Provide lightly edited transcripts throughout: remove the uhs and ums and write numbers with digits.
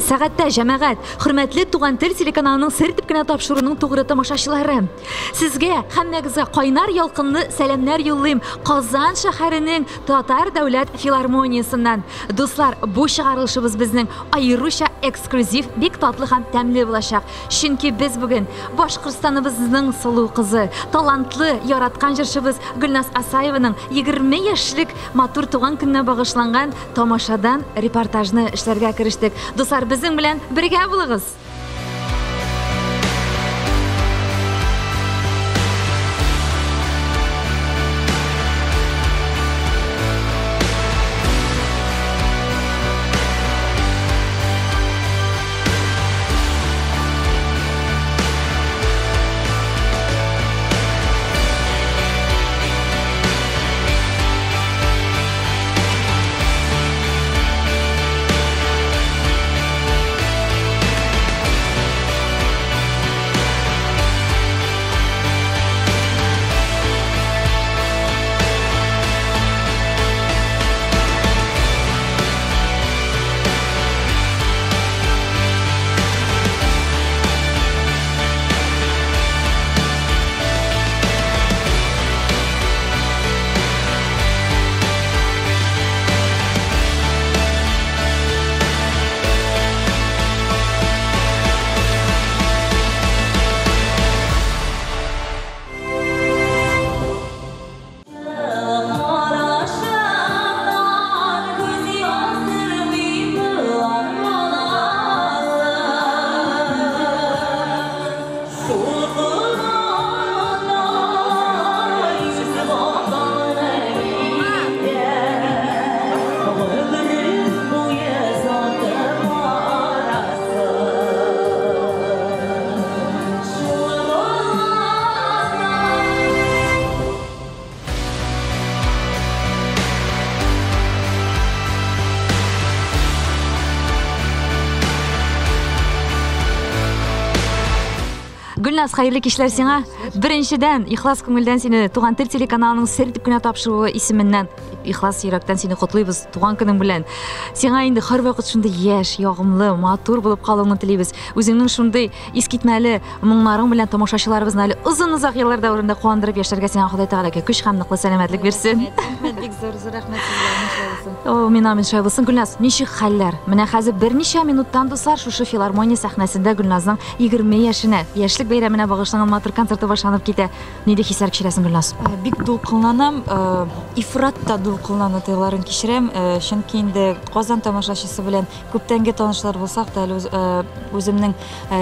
Сәгатьтә, җәмәгать, хөрмәтле Туган тел телеканалының Сер итеп кенә тапшыруының тугры тамашачылары. Сезгә, һәммәгезгә кайнар ялкынлы сәламнәр юллыйм Казан шәһәренең Татар дәүләт филармониясеннән. Дуслар, бу чыгарылышыбыз безнең аеруча эксклюзив, бик татлы һәм тәмле булачак. Чөнки без бүген Башкортстаныбызның сылу кызы, талантлы, яраткан җырчыбыз Гөлназ Асаеваның 20 яшьлек матур туган көненә багышланган тамашадан репортажны эшләргә керештек. Дуслар, безнең белән бергә булыгыз! Гөлназ, хәерле кичләр сиңа. Беренчедән, ихлас күңелдән сине Туган тел телеканалының Сер итеп кенә тапшыруы исеменнән ихлас йөрәктән сине котлыйбыз туган көнең белән. Сиңа инде һәрвакыт шундый яшь, ягымлы, матур булып калуыңны телибез. Үзеңнең шундый искитмәле моңнарың белән тамашачыларыбызны әле озын-озак еллар дәверендә куандырып яшәргә сиңа Ходай Тәгаләгә көч һәм ныклы сәламәтлек бирсен. Рәхмәт, бик зур, зур рәхмәт сезгә, амин шулай булсын. О, мин амин шулай булсын. Гөлназ, ничек хәлләр? Менә хәзер берничә минуттан, дуслар, шушы филармония сәхнәсендә Гөлназның 20 яшенә, яшьлек бәйрәменә багышланган матур концерты башланып китә. Нинди хисләр кичерәсең, Гөлназ? Бик дулкынланам, ифрат та дулкынлану тойгыларын кичерәм, чөнки инде Казан тамашачысы белән Күптәнге танышлар булсак та, әле үземнең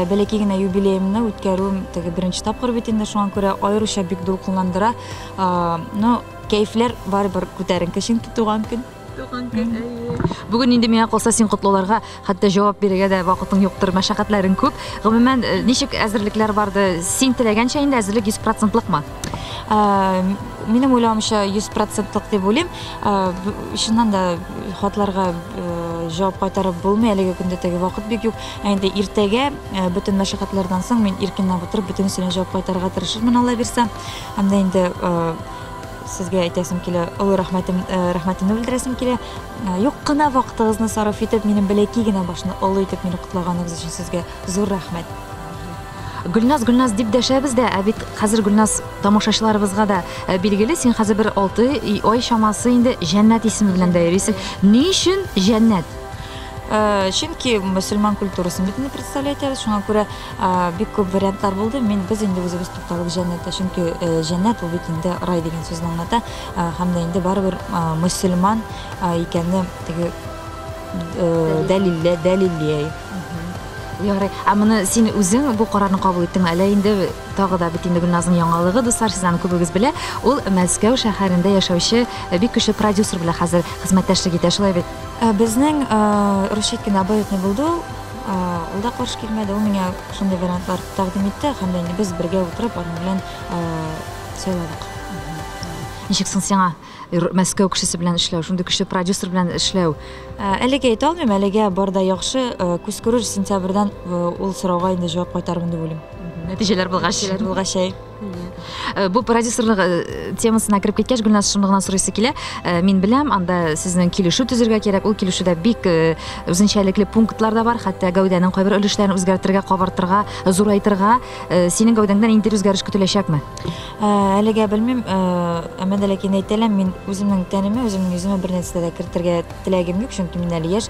бәләкәй генә юбилеемны үткәрүем теге беренче тапкыр бит инде, шуңа күрә аеруча бик дулкынландыра. Ну, кәефләр барыбер күтәренке, чөнки туган көн. Туган көн, әйе. Бүген инде миңа калса, син котлауларга хәтта җавап бирергә дә вакытың юктыр, мәшәкатьләрең күп. Гомумән, ничек әзерлекләр барды? Син теләгәнчә инде әзерлек 100 процентлыкмы? Минем уйлавымча, 100 процентлык дип уйлыйм. Чыннан да хатларга җавап кайтарып булмый, әлеге көндә теге вакыт бик юк. Ә инде иртәгә бөтен мәшәкатьләрдән соң мин иркенләп утырып бөтенесенә җавап кайтарырга тырышырмын, Алла бирсә. Һәм дә инде сезгә әйтәсем килә, олы рәхмәтем, рәхмәтемне белдерәсем килә. Юк кына вакытыгызны сарыф итеп, минем бәләкәй генә башны олы итеп мине котлаганыгыз өчен сезгә зур рәхмәт. Гөлназ, Гөлназ дип дәшәбез дә, ә бит хәзер Гөлназ тамашачыларыбызга да э, билгеле, син хәзер бер 6 ай чамасы инде Җәннәт исеме белән дә йөрисең. Ни өчен Җәннәт? Э, чөнки мөселман культурасын бит инде представлять итәбез, шуңа күрә э, бик күп вариантлар булды. Мин без инде үзебез тукталып җәннәттә, чөнки җәннәт ул бит инде рай дигән сүзне аңлата, һәм дә инде барыбер мөселман икәнне теге дәлилле дәлилли. Ярый. Ә моны син үзең бу карарны кабул иттеңме? Әллә инде тагы да бит инде Гөлназның яңалыгы, дуслар, сез аны күбегез белә. Ул Мәскәү шәһәрендә яшәүче э, бик көчле продюсер белән хәзер хезмәттәшлек итә, шулай бит? Э, безнең э, русча әйткәндә обоюдный булды ул. Ул да каршы килмәде. Ул миңа шундый вариантлар тәкъдим итте һәм дә инде без бергә утырып аның белән сайладык. Ничек соң сиңа Мәскәү кешесе белән эшләү, шундый көчле продюсер белән эшләү? Әлегә әйтә алмыйм, әлегә бар да яхшы. Күз күрер, сентябрьдән ул сорауга инде җавап кайтарырмын дип уйлыйм. Нәтиҗәләр булгач. Нәтиҗәләр булгач, әй. Бу продюсерлык темасына кереп киткәч, Гөлназ, шуны гына сорыйсы килә. Мин беләм, анда сезнең килешү төзергә кирәк. Ул килешүдә бик үзенчәлекле пунктлар да бар, хәтта гәүдәнең кайбер өлешләрен үзгәртергә, кабартырга, зурайтырга. Синең гәүдәңдә ниндидер үзгәреш көтеләчәкме? Әлегә белмим, әмма дә ләкин әйтә алам, мин үземнең тәнемә, үземнең йөземә бернәрсә дә кертергә теләгем юк, чөнки мин әле яшь.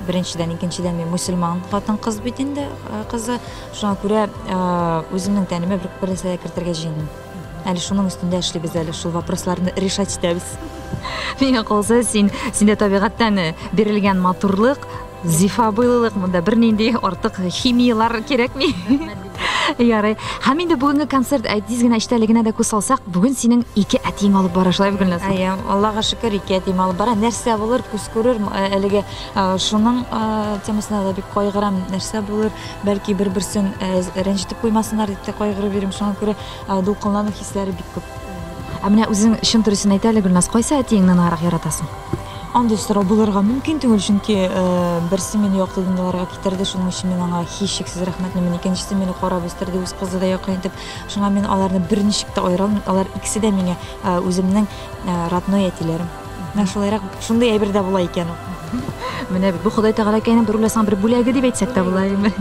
Беренчедән, икенчедән, мин мөселман хатын-кыз бит инде, кызы. Шуңа күрә үземнең тәнемә бер нәрсә дә кертергә җыенмыйм. Әле шуның өстендә эшлибез әле, шул вопросларны решать итәбез. Миңа калса, син синдә табигатьтән бирелгән матурлык, зифа буйлылык, монда бернинди артык химиялар кирәкми. Ярый. Һәм инде бүгенге концерт, тиз генә эчтәлегенә дә күз салсак, бүген синең ике әтиең алып бара, шулай бит, Гөлназ? Әйе, Аллага шөкер, ике әтием алып бара. Нәрсә булыр, күз күрер, әлеге шуның темасына да бик кайгырам, нәрсә булыр, бәлки бер-берсен рәнҗетеп куймасыннар дип тә кайгырып йөрим. Шуңа күрә дулкынлану хисләре бик күп. Ә менә үзең чын дөресен әйт әле, Гөлназ, кайсы әтиеңне ныграк яратасың? Андый сорау булырга мөмкин түгел, чөнки берсе мине якты дөньяларга китерде, шуның өчен мин аңа һичшиксез рәхмәтлемен. Икенчесе мине карап үстерде, үз кызы да якын итеп. Шуңа мин аларны берничек тә аера алмыйм. Алар икесе дә миңа үземнең родной әтиләрем. Менә шулайрак, шундый әйбер дә була икән ул. Менә бит бу Ходай Тәгаләкәйнең бер уйласаң бер бүләге дип әйтсәк тә була, әйме?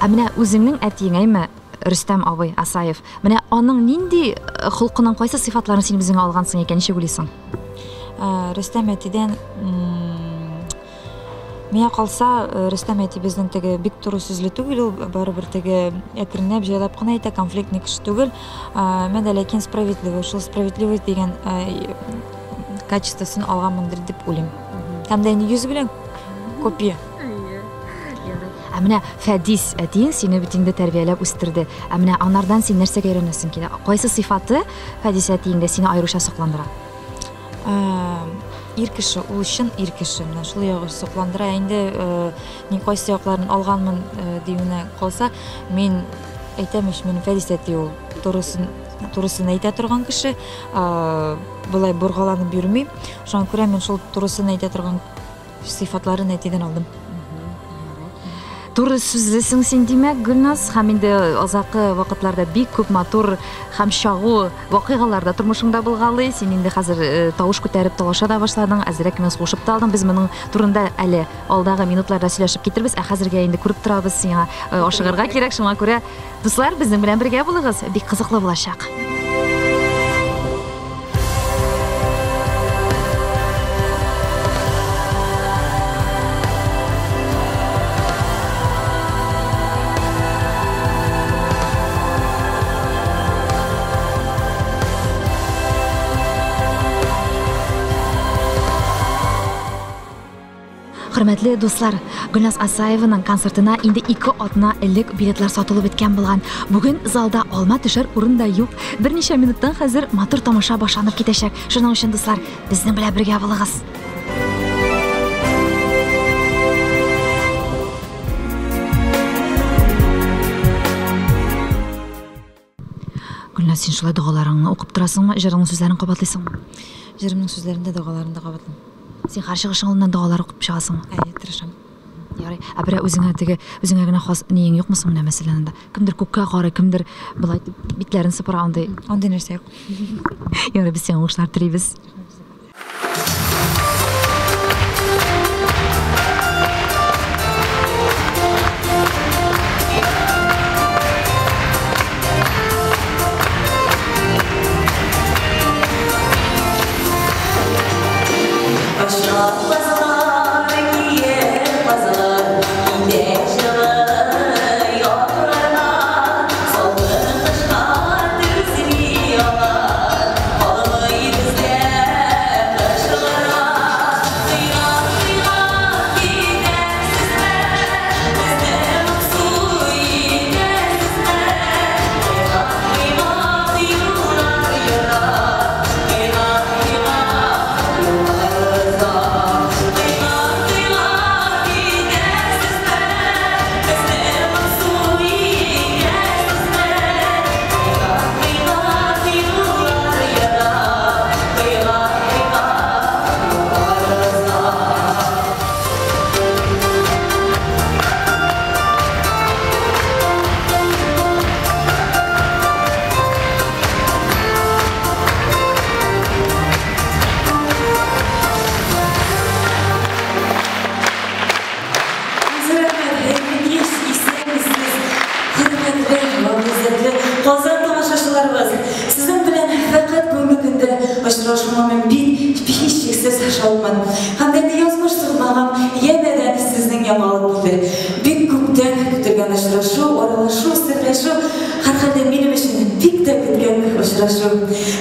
Ә менә үзеңнең әтиең, әйме, Рөстәм абый Асаев, менә аның нинди холкының кайсы сыйфатларын син үзеңә алгансың икән, ничек уйлыйсың? Рөстәм әтидән миңа калса, Рөстәм әти безнең теге бик туры сүзле түгел ул, барыбер теге әкренләп, җайлап кына әйтә, конфликтный кеше түгел. Әмма дә ләкин справедливый, шул справедливый дигән качествосын алганмындыр дип уйлыйм. Һәм дә инде йөзе белән копия. Ә менә Фәдис әтиең сине бит инде тәрбияләп үстерде. Ә менә анардан син нәрсәгә өйрәнәсең килә? Кайсы сыйфаты Фәдис әтиеңдә сине аеруча сокландыра? Ир кеше, ул чын ир кеше. Менә шул ягы сокландыра. Инде мин кайсы якларын алганмын диюенә калса, мин әйтәм ич, минем Фәдис әти ул турысын турысын әйтә торган кеше, болай боргаланып йөрми. Шуңа күрә мин шул турысын әйтә торган сыйфатларын әтидән алдым. Туры сүзлесең син, димәк, Гөлназ, һәм инде азакы вакытларда бик күп матур һәм чагу вакыйгалар да тормышыңда булгалый. Син инде хәзер тавыш күтәреп талаша да башладың, әзрәк кенә сугышып та алдың. Без моның турында әле алдагы минутларда сөйләшеп китербез. Ә хәзергә инде күреп торабыз, сиңа ашыгырга кирәк. Шуңа күрә, дуслар, безнең белән бергә булыгыз, бик кызыклы булачак. Хөрмәтле дуслар, Гөлназ Асаеваның концертына инде 2 атна элек билетлар сатылып беткән булган. Бүген залда алма төшәр урын да юк. Берничә минуттан хәзер матур тамаша башланып китәчәк. Шуның өчен, дуслар, безнең белән бергә булыгыз. Гөлназ, син шулай догаларыңны укып торасыңмы, җырыңның сүзләрен кабатлыйсыңмы? Җырымның сүзләрен дә, догаларын да кабатлыйм. Син һәр чыгышың алдыннан догалар укып чыгасыңмы? Әйе, тырышам. Ярый. Ә берәү үзеңә теге, үзеңә генә хас ниең юкмы соң менә, мәсәлән, анда? Кемдер күккә карый, кемдер болай итеп битләрен сыпыра, андый. Андый нәрсә юк. Ярый, без сиңа уңышлар телибез. Очрашуыма мин бик һичшиксез шатмын. Һәм дә инде язмыш сукмагым янәдән сезнең янга алып килде. Бик күптән көтелгән очрашу, аралашу, серләшү, һәрхәлдә минем өчен бик тә көткән очрашу.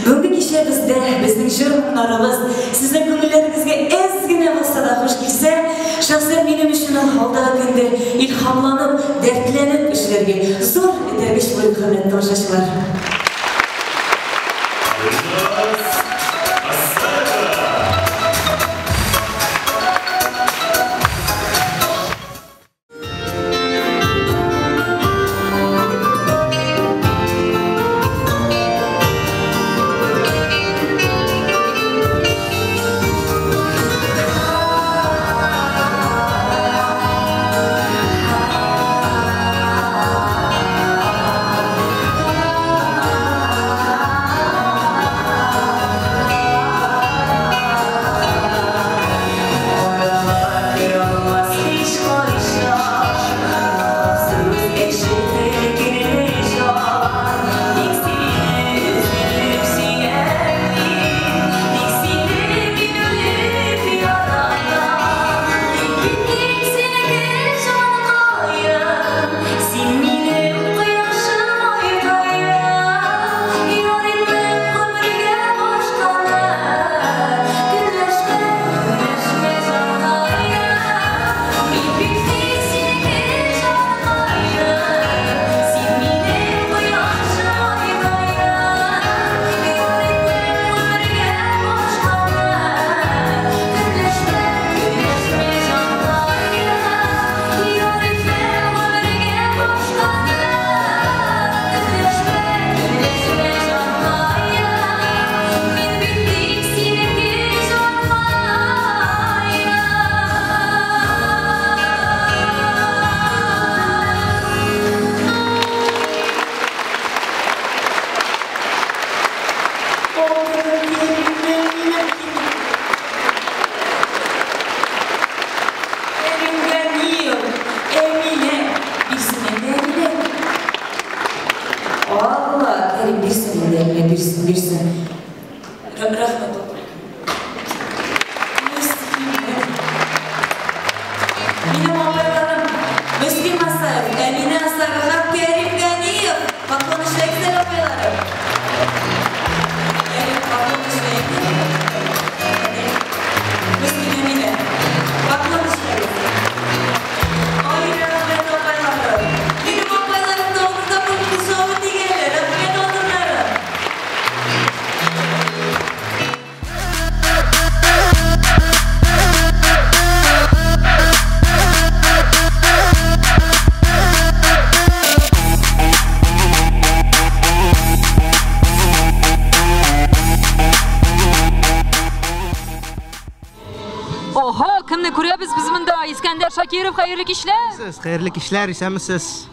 Бүгенге кичә бездә безнең җыр моңнарыбыз сезнең күңелләрегезгә әз генә булса да хуш килсә, шәхсән минем өчен ул алдагы көндә илһамланып, дәртләнеп эшләргә зур этәргеч булыр, хөрмәтле тамашачылар. Шакиров, хәерле кичләр. Сез хәерле кичләр, исәнмесез.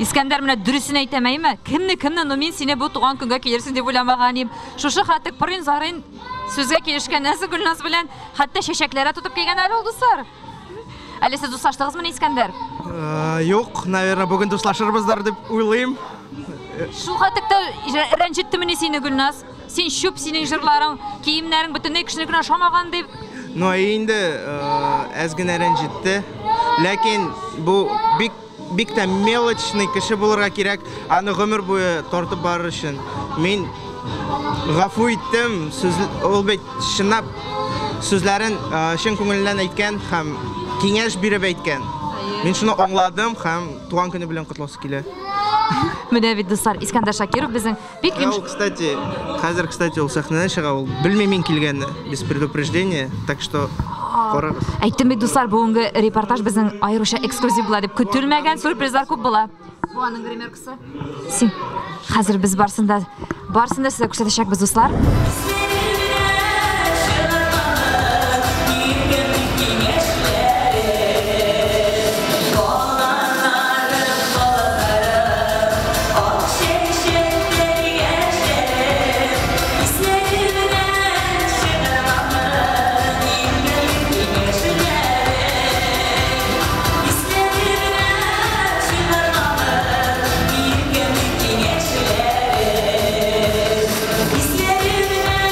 Искәндәр, менә дөресен әйтәм, әйме? Кемне, но мин сине бу туган көнгә килерсең дип уйламаган идем. Шушы хәтта пырын зарын сүзгә килешкәннән соң Гөлназ белән хәтта чәчәкләр тотып килгән әле ул, дуслар. Әле сез дуслаштыгызмы, Искәндәр? Юк, наверное, бүген дуслашырбыздыр дип уйлыйм. Шул хәтта рәнҗеттемени сине, Гөлназ? Син чүп, синең җырларың, киемнәрең бөтенләй кешенекенә ошамаган дип. Ну, инде әз генә рәнҗетте. Ләкин бу бик бик тә мелочный кеше булырга кирәк, аны гомер буе тартып барыр өчен. Мин гафу иттем, ул бит чынлап сүзләрен чын күңеленнән әйткән һәм киңәш биреп әйткән. Мин шуны аңладым һәм туган көне белән котласы килә. Менә бит, дуслар, Искәндәр Шакиров безнең бик йомшак. Кстати, хәзер, кстати, ул сәхнәдән чыга, ул белми мин килгәнне, без предупреждения, так что карагыз. Әйттем бит, дуслар, бүгенге репортаж безнең аеруча эксклюзив була дип, көтелмәгән сюрпризлар күп була. Бу аның гримеркасы. Син хәзер без барсын да сезгә күрсәтәчәкбез, дуслар. Исләрем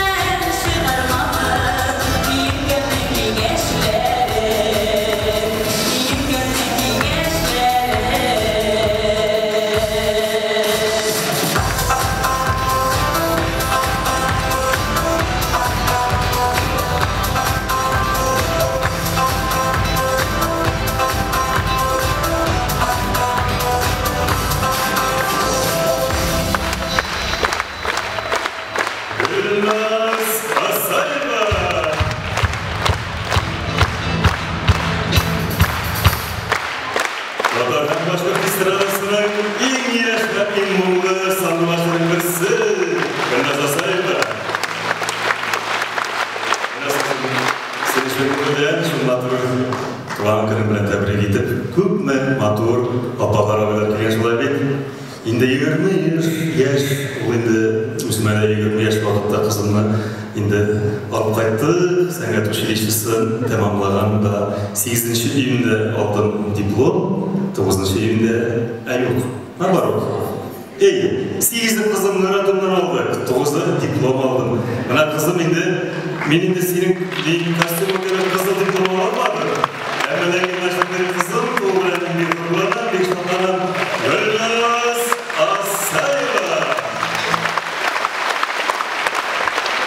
көне белән тәбрик итеп, күпме матур апалар, абыйлар килгән, шулай бит. Инде 20 яшь, ул инде үземә дә 20 яшь вакытта кызымны инде алып кайттык, сәнгать училищесын тәмамлаганда 8 июньдә алдым диплом, 9 июньдә, ә юк, наоборот. Эй, 8-де кызымны роддомнан алдык, 9-да диплом алдым. Менә кызым инде, мин инде синең костюмың кебек кызыл диплом ала алмадым. Әмма ләкин менә шундый кызым туу белән мин бик горурланам, бик шатланам. Гөлназ Асаева!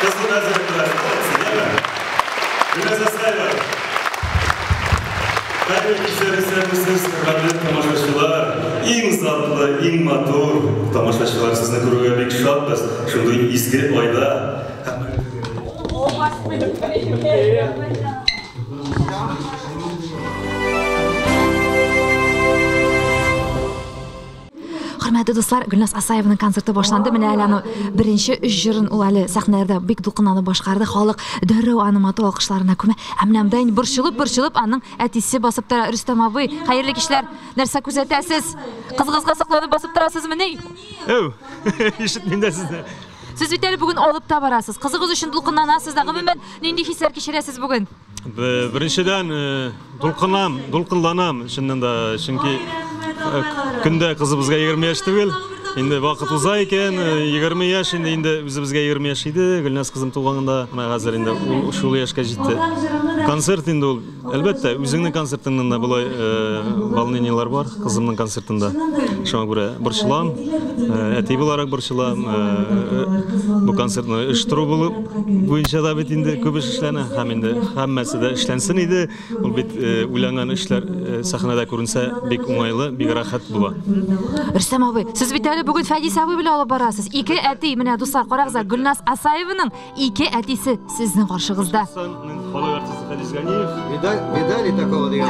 Кызым әзер тора, яме? Гөлназ Асаева! Хәерле кичләр, исәнмесез, хөрмәтле тамашачылар. Иң затлы, иң матур тамашачылар, сезне күрүгә бик шатбыз. Шундый изге айда. Хөрмәтле дуслар, Гөлназ Асаеваның концерты башланды. Менә әле аны беренче өч җырын ул әле сәхнәләрдә бик дулкынланып башкарды. Халык дәррәү аны матур алкышларына күмә. Ә менә монда инде борчылып-борчылып аның әтисе басып тора. Рөстәм абый, хәерле кичләр. Нәрсә күзәтәсез? Кызыгызга сокланып басып торасызмыни? Әү, ишетмим дә сезне. Сез бит әле бүген алып та барасыз. Кызыгыз өчен дулкынланасыз да. Гомумән, нинди хисләр кичерәсез бүген? Беренчедән, дулкынлам, дулкынланам, чыннан да, чөнки көндә кызыбызга 20 яшь түгел. Инде вакыт уза икән, 20 яшь инде, инде үзебезгә 20 яшь иде, Гөлназ кызым туганда, менә хәзер инде ул шул яшькә җитте. Концерт инде ул, әлбәттә, үзеңнең концертыңнан да болай волнениелар бар, кызымның концертында. Шуңа күрә борчылам, әти буларак борчылам, бу концертны оештыру булып буенча да бит инде күп эш эшләнә, һәм инде һәммәсе дә эшләнсен иде. Ул бит уйланган эшләр сәхнәдә күренсә бик уңайлы, бик рәхәт була. Рөстәм абый, сез бит әле бүген Фәдис абый белән алып барасыз. Ике әти, менә дуслар, карагыз, Гөлназ Асаеваның ике әтисе сезнең каршыгызда. Халык артисты Фәдис Ганиев. Видали такого дигән.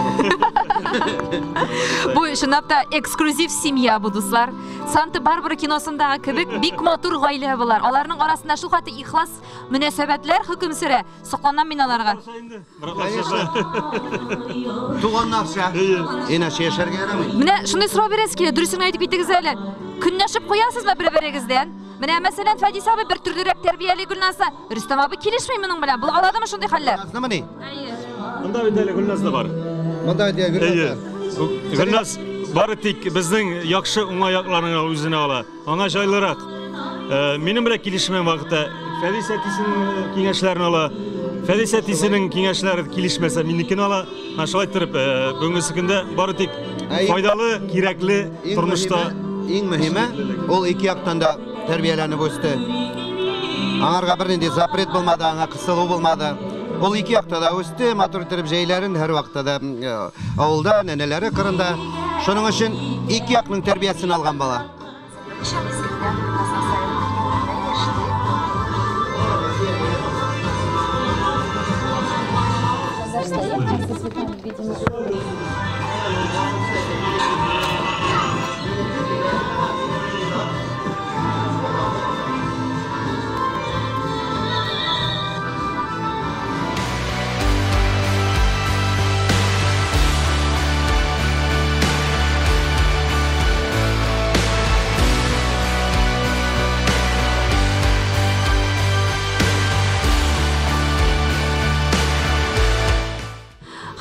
Бу чынлап та эксклюзив семья бу, дуслар. Санта-Барбара киносындагы кебек бик матур гаилә болар. Аларның арасында шул хәтле ихлас мөнәсәбәтләр хөкем сөрә. Сокланам мин аларга. Туганнарча. Иначе яшәргә ярамый. Менә шундый сорау бирәсе килә, дөресен әйтеп китегез әле. Көнләшеп куясызмы бер-берегездән? Менә мәсәлән, Фәдис абый бер төрлерәк тәрбияли Гөлназны. Рөстәм абый килешми моның белән. Була аладымы шундый хәлләр? Гөлназнымыни? Әйе. Монда бит әле Гөлназ да бар. Монда бит Гөлназ. Гөлназ бары тик безнең яхшы уңай якларын үзенә ала. Аңа җайлырак. Минем белән килешмәгән вакытта Фәдис әтисенең киңәшләрен ала. Фәдис әтисенең киңәшләре килешмәсә, минекен ала. Менә шулай иттереп, бүгенге көндә бары тик файдалы, кирәкле тормышта. Иң мөһиме, ул ике яктан да тәрбияләнеп үсте. Аңарга бернинди запрет булмады, аңа кысылу булмады. Ул ике якта да үсте, матур иттереп җәйләрен һәрвакытта да авылда, нәнәләре кырында. Шуның өчен ике якның тәрбиясен алган бала.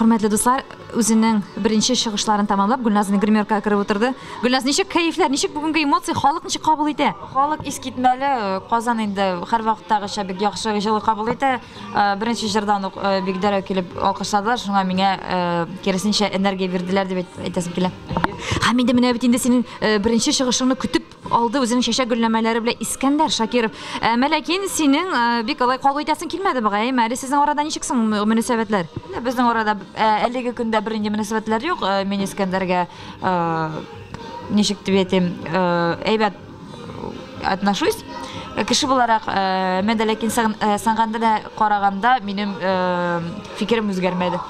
Хөрмәтле дуслар, үзенең беренче чыгышларын тамамлап, Гөлназ гримеркага кереп утырды. Гөлназ, ничек кәефләр, ничек бүгенге эмоция, халык ничек кабул итә? Халык искитмәле, Казан инде һәрвакыттагыча бик яхшы җылы кабул итә. Беренче җырдан ук бик дәррәү килеп алкышладылар, шуңа миңа киресенчә энергия бирделәр дип әйтәсем килә. Һәм инде менә бит инде синең беренче чыгышыңны көтеп алды үзенең чәчәк гөлләмәләре белән Искәндәр Шакиров. Әмма ләкин синең бик алай кабул итәсең килмәде бугай, әйме? Әле сезнең арада ничек соң мөнәсәбәтләр? Безнең арада әлеге көндә бернинди мөнәсәбәтләр юк. Мин Искәндәргә ничек дип әйтим, әйбәт отношусь. Кеше буларак, мен дә ләкин сәнгатенә караганда минем фикерем үзгәрмәде.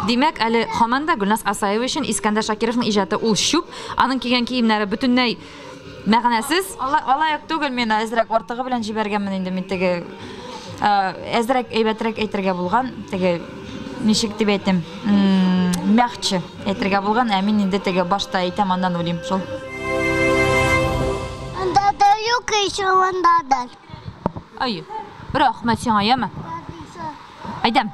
Димәк, әле һаман да Гөлназ Асаева өчен Искәндәр Шакировның иҗаты ул чүп, аның кигән киемнәре бөтенләй мәгънәсез. Алай ук түгел, мин әзрәк артыгы белән җибәргәнмен инде, мин теге әзрәк әйбәтрәк әйтергә булган, теге ничек дип әйтим, мягче әйтергә булган, ә мин инде теге башта әйтәм, аннан уйлыйм шул. Анда да юк еще анда да. Ай, рәхмәт сиңа, яме. Әйдә.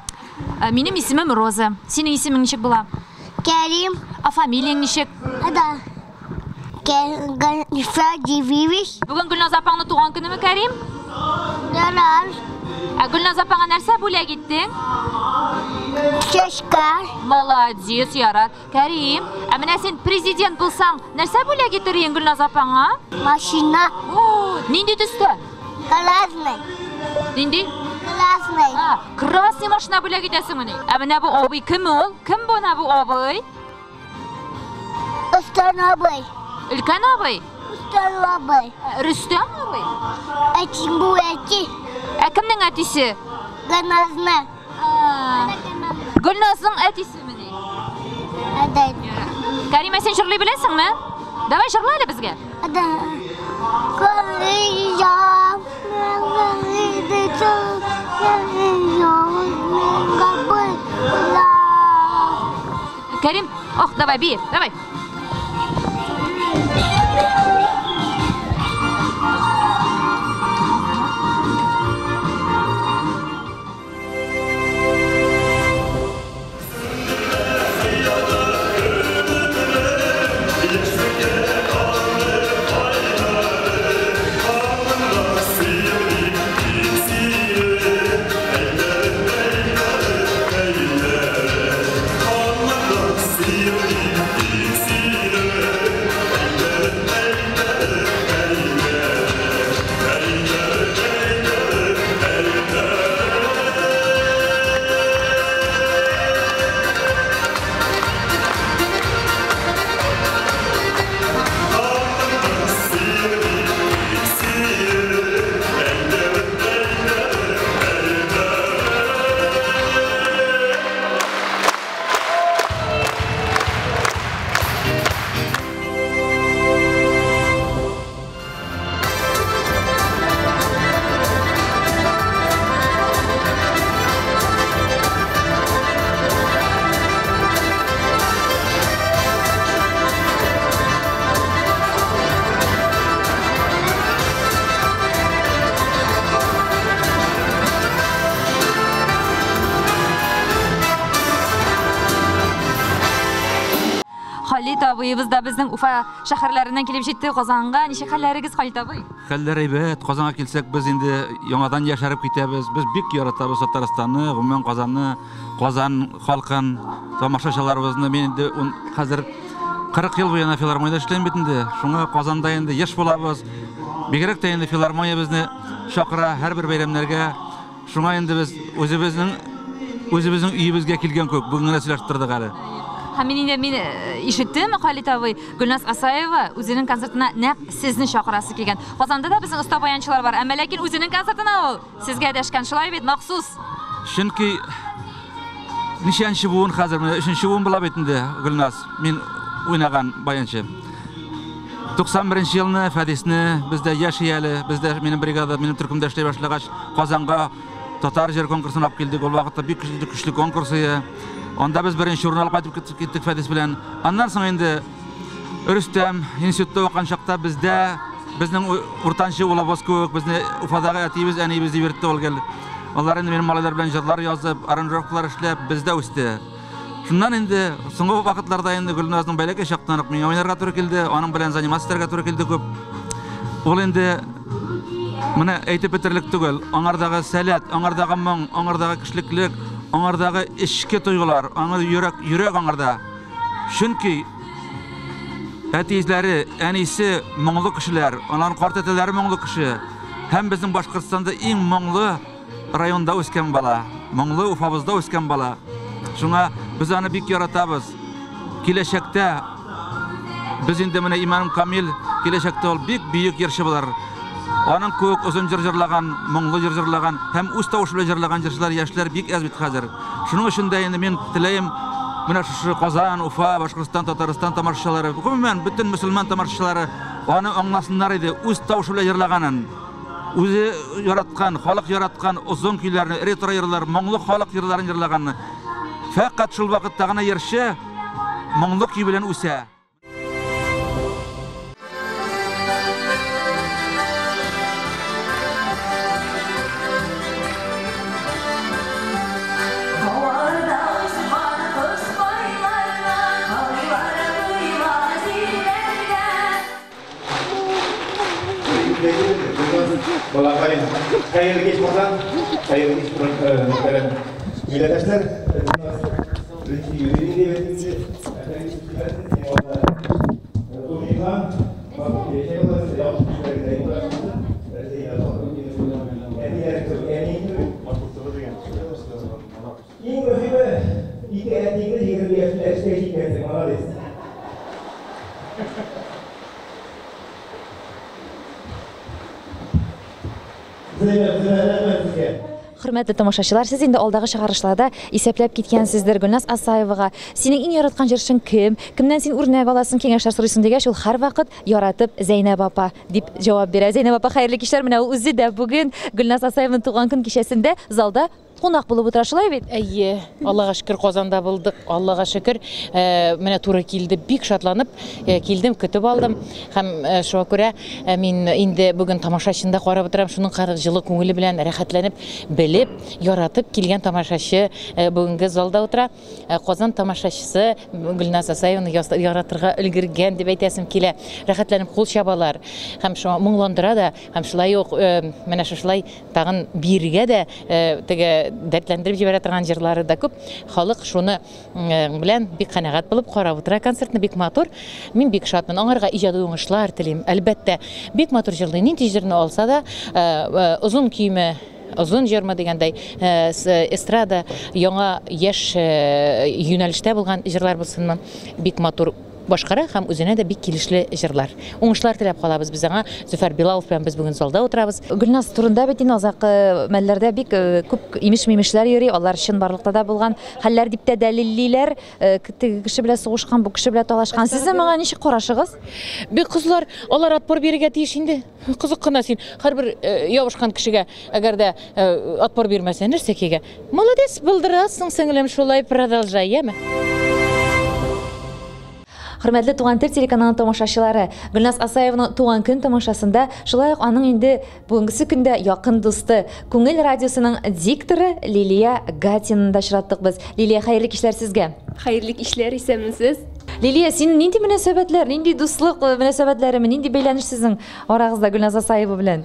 Минем исемем Роза. Синең исемең ничек була? Кәрим. А фамилияң ничек? Да. Фадививич. Бүген Гөлназ апаңны туган көнеме, Кәрим? Ярар. Ә Гөлназ апаңа нәрсә бүләк иттең? Чәчкә. Молодец, ярар. Кәрим, ә менә син президент булсаң, нәрсә бүләк итер идең Гөлназ апаңа? Машина. О, нинди төстә? Красный. Нинди? Красный. А, красный машина бүләк итәсеңмени? Ә менә бу абый кем ул? Кем бу менә бу абый? Өстән абый. Өлкән абый? Өстән абый. Рөстәм абый? Әти бу әти. Ә кемнең әтисе? Гөлназны. Гөлназның әтисемени? Әдә. Кәримә, син җырлый беләсеңме? Давай җырла әле безгә. Әдә. Кәрим, ох, давай, бии, давай. Халит абыебыз да безнең Уфа шәһәрләреннән килеп җитте Казанга. Ничек хәлләрегез, Халит абый? Хәлләр әйбәт. Казанга килсәк, без инде яңадан яшәреп китәбез. Без бик яратабыз Татарстанны, гомумән Казанны, Казан халкын, тамашачыларыбызны. Мин инде хәзер 40 ел буена филармониядә эшлим бит инде. Шуңа Казанда инде еш булабыз. Бигрәк тә инде филармония безне чакыра һәрбер бәйрәмнәргә. Шуңа инде без үзебезнең өебезгә килгән күк бүген генә сөйләшеп тордык әле. Һәм мин инде мин ишеттем, Халит абый, Гөлназ Асаева үзенең концертына нәкъ сезне чакырасы килгән. Казанда да безнең оста баянчылар бар, әмма ләкин үзенең концертына ул сезгә дәшкән, шулай бит, махсус. Чөнки ничәнче буын хәзер, менә өченче буын була бит инде Гөлназ, мин уйнаган баянчы. 91 елны Фәдисне бездә яши әле, бездә минем бригада, минем төркемдә эшли башлагач, Казанга татар җыр конкурсына алып килдек. Ул вакытта бик көчле конкурс иде. Анда без беренче урын алып кайтып киттек Фәдис белән. Аннан соң инде Рөстәм институтта укыган чакта бездә безнең уртанчы улыбыз кебек безне Уфадагы әтиебез, әниебез дип йөртте ул гел. Алар инде минем малайлар белән җырлар язып, аранжировкалар эшләп бездә үсте. Шуннан инде соңгы вакытларда инде Гөлназның бәләкәй чактан ук миңа уйнарга туры килде, аның белән заниматься итәргә туры килде күп. Ул инде менә әйтеп бетерлек түгел, аңардагы сәләт, аңардагы моң, аңардагы кешелеклек, аңардагы эчке тойгылар, аңа йөрәк, йөрәк аңарда. Чөнки әтиләре, әнисе моңлы кешеләр, аларның карт әтиләре моңлы кеше. Һәм безнең Башкортстанда иң моңлы районда үскән бала, моңлы Уфабызда үскән бала. Шуңа без аны бик яратабыз. Киләчәктә без инде менә иманым камил, киләчәктә ул бик бөек җырчы булыр. Аның кебек озын җыр җырлаган, моңлы җыр җырлаган һәм үз тавышы белән җырлаган җырчылар, яшьләр бик әз бит хәзер. Шуның өчен дә инде мин теләем менә шушы Казан, Уфа, Башкортстан, Татарстан тамашачылары, гомумән бөтен мөселман тамашачылары аны аңласыннар иде, үз тавышы белән җырлаганын. Үзе яраткан, халык яраткан озын көйләрне, ретро җырлар, моңлы халык җырларын җырлаганны. Фәкать шул вакытта гына җырчы моңлы көй белән үсә. Балакай, хәерле кич булсын, хәерле кич мөхтәрәм милләттәшләр. Беренче юбилей дип әйтелде. Иң мөһиме, ике әтиңне 20 яшендә эшкә җиткәнсең, молодец. Хөрмәтле тамашачылар, сез инде алдагы чыгарышларда исәпләп киткәнсездер Гөлназ Асаевага. Синең иң яраткан җырчың кем? Кемнән син үрнәк аласың, киңәшләр сорыйсың дигәч, ул һәрвакыт яратып Зәйнәб апа дип җавап бирә. Зәйнәб апа, хәерле кичләр. Менә ул үзе дә бүген Гөлназ Асаеваның туган көн кичәсендә залда кунак булып утыра, шулай бит? Әйе, Аллага шөкер, Казанда булдык. Аллага шөкер, менә туры килде, бик шатланып килдем, көтеп алдым. Һәм шуңа күрә мин инде бүген тамашачында карап утырам, шуның кадәр җылы күңеле белән рәхәтләнеп, белеп, яратып килгән тамашачы бүгенге залда утыра. Казан тамашачысы Гөлназ Асаеваны яратырга өлгергән дип әйтәсем килә. Рәхәтләнеп кул чабалар һәм шуңа моңландыра да, һәм шулай ук менә шушылай тагын биргә дә теге дәртләндереп җибәрә торган җырлары да күп. Халык шуны белән бик канәгать булып карап утыра концертны, бик матур. Мин бик шатмын. Аңарга иҗади уңышлар телим. Әлбәттә, бик матур җырлый. Нинди җырны алса да, озын көйме, озын җырмы дигәндәй, эстрада яңа яшь юнәлештә булган җырлар булсынмы, бик матур башкара һәм үзенә дә бик килешле җырлар. Уңышлар теләп калабыз без аңа. Зөфәр Билалов белән без бүген залда утырабыз. Гөлназ турында бит инде азакы мәлләрдә бик күп имеш-мимешләр йөри, алар чынбарлыкта да булган хәлләр дип тә дәлиллиләр. Теге кеше белән сугышкан, бу кеше белән талашкан. Сезнең моңа ничек карашыгыз? Бик кызлар, алар отпор бирергә тиеш инде. Кызык кына син һәрбер ябышкан кешегә әгәр дә отпор бирмәсә, нәрсәкәгә? Молодец, булдырасың, сеңлем, шулай продолжай, яме? Хөрмәтле Туган тел телеканалы тамашачылары, Гөлназ Асаеваның туган көн тамашасында шулай ук аның инде бүгенге көндә якын дусты, Күңел радиосының дикторы Лилия Гатинаны да очраттык без. Лилия, хәерле кичләр сезгә. Хәерле кичләр, исәнмесез. Лилия, син нинди мөнәсәбәтләр, нинди дуслык мөнәсәбәтләреме, нинди бәйләнеш сезнең арагызда Гөлназ Асаева белән?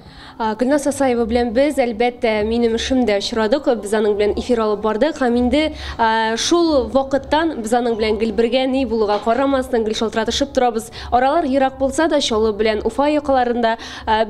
Гөлназ Асаева белән без, әлбәттә, минем эшемдә очрадык, без аның белән эфир алып бардык һәм инде шул вакыттан без аның белән гел бергә, ни булуга карамастан, гел шалтыратышып торабыз. Аралар ерак булса да, Чаллы белән Уфа якаларында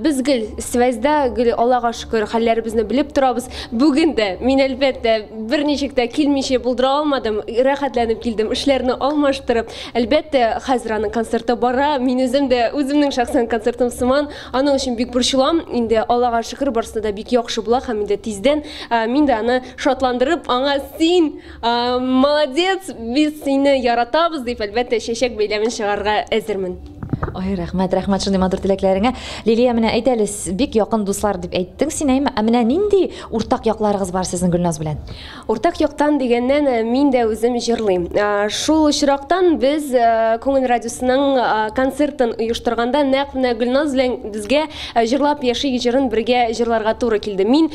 без гел связьда, гел Аллага шөкер, хәлләребезне белеп торабыз. Бүген дә мин, әлбәттә, берничек тә килмичә булдыра алмадым, рәхәтләнеп килдем, эшләрне алмаштырып. Әлбәттә, хәзер аның концерты бара, мин үзем дә үземнең шәхсән концертым сыман, аның өчен бик борчылам. Инде Аллага шөкер, барысы да бик яхшы була һәм инде тиздән мин дә аны шатландырып, аңа син молодец, без сине яратабыз дип, әлбәттә, чәчәк бәйләмен чыгарырга әзермен. Ай, рәхмәт, рәхмәт шундый матур теләкләреңә. Лилия, менә әйт әле, бик якын дуслар дип әйттең син, әйме? Ә менә нинди уртак якларыгыз бар сезнең Гөлназ белән? Уртак яктан дигәннән, мин дә үзем җырлыйм. Шул очрактан без Күңел радиосының концертын оештырганда нәкъ менә Гөлназ белән безгә җырлап яши җырын бергә җырларга туры килде. Мин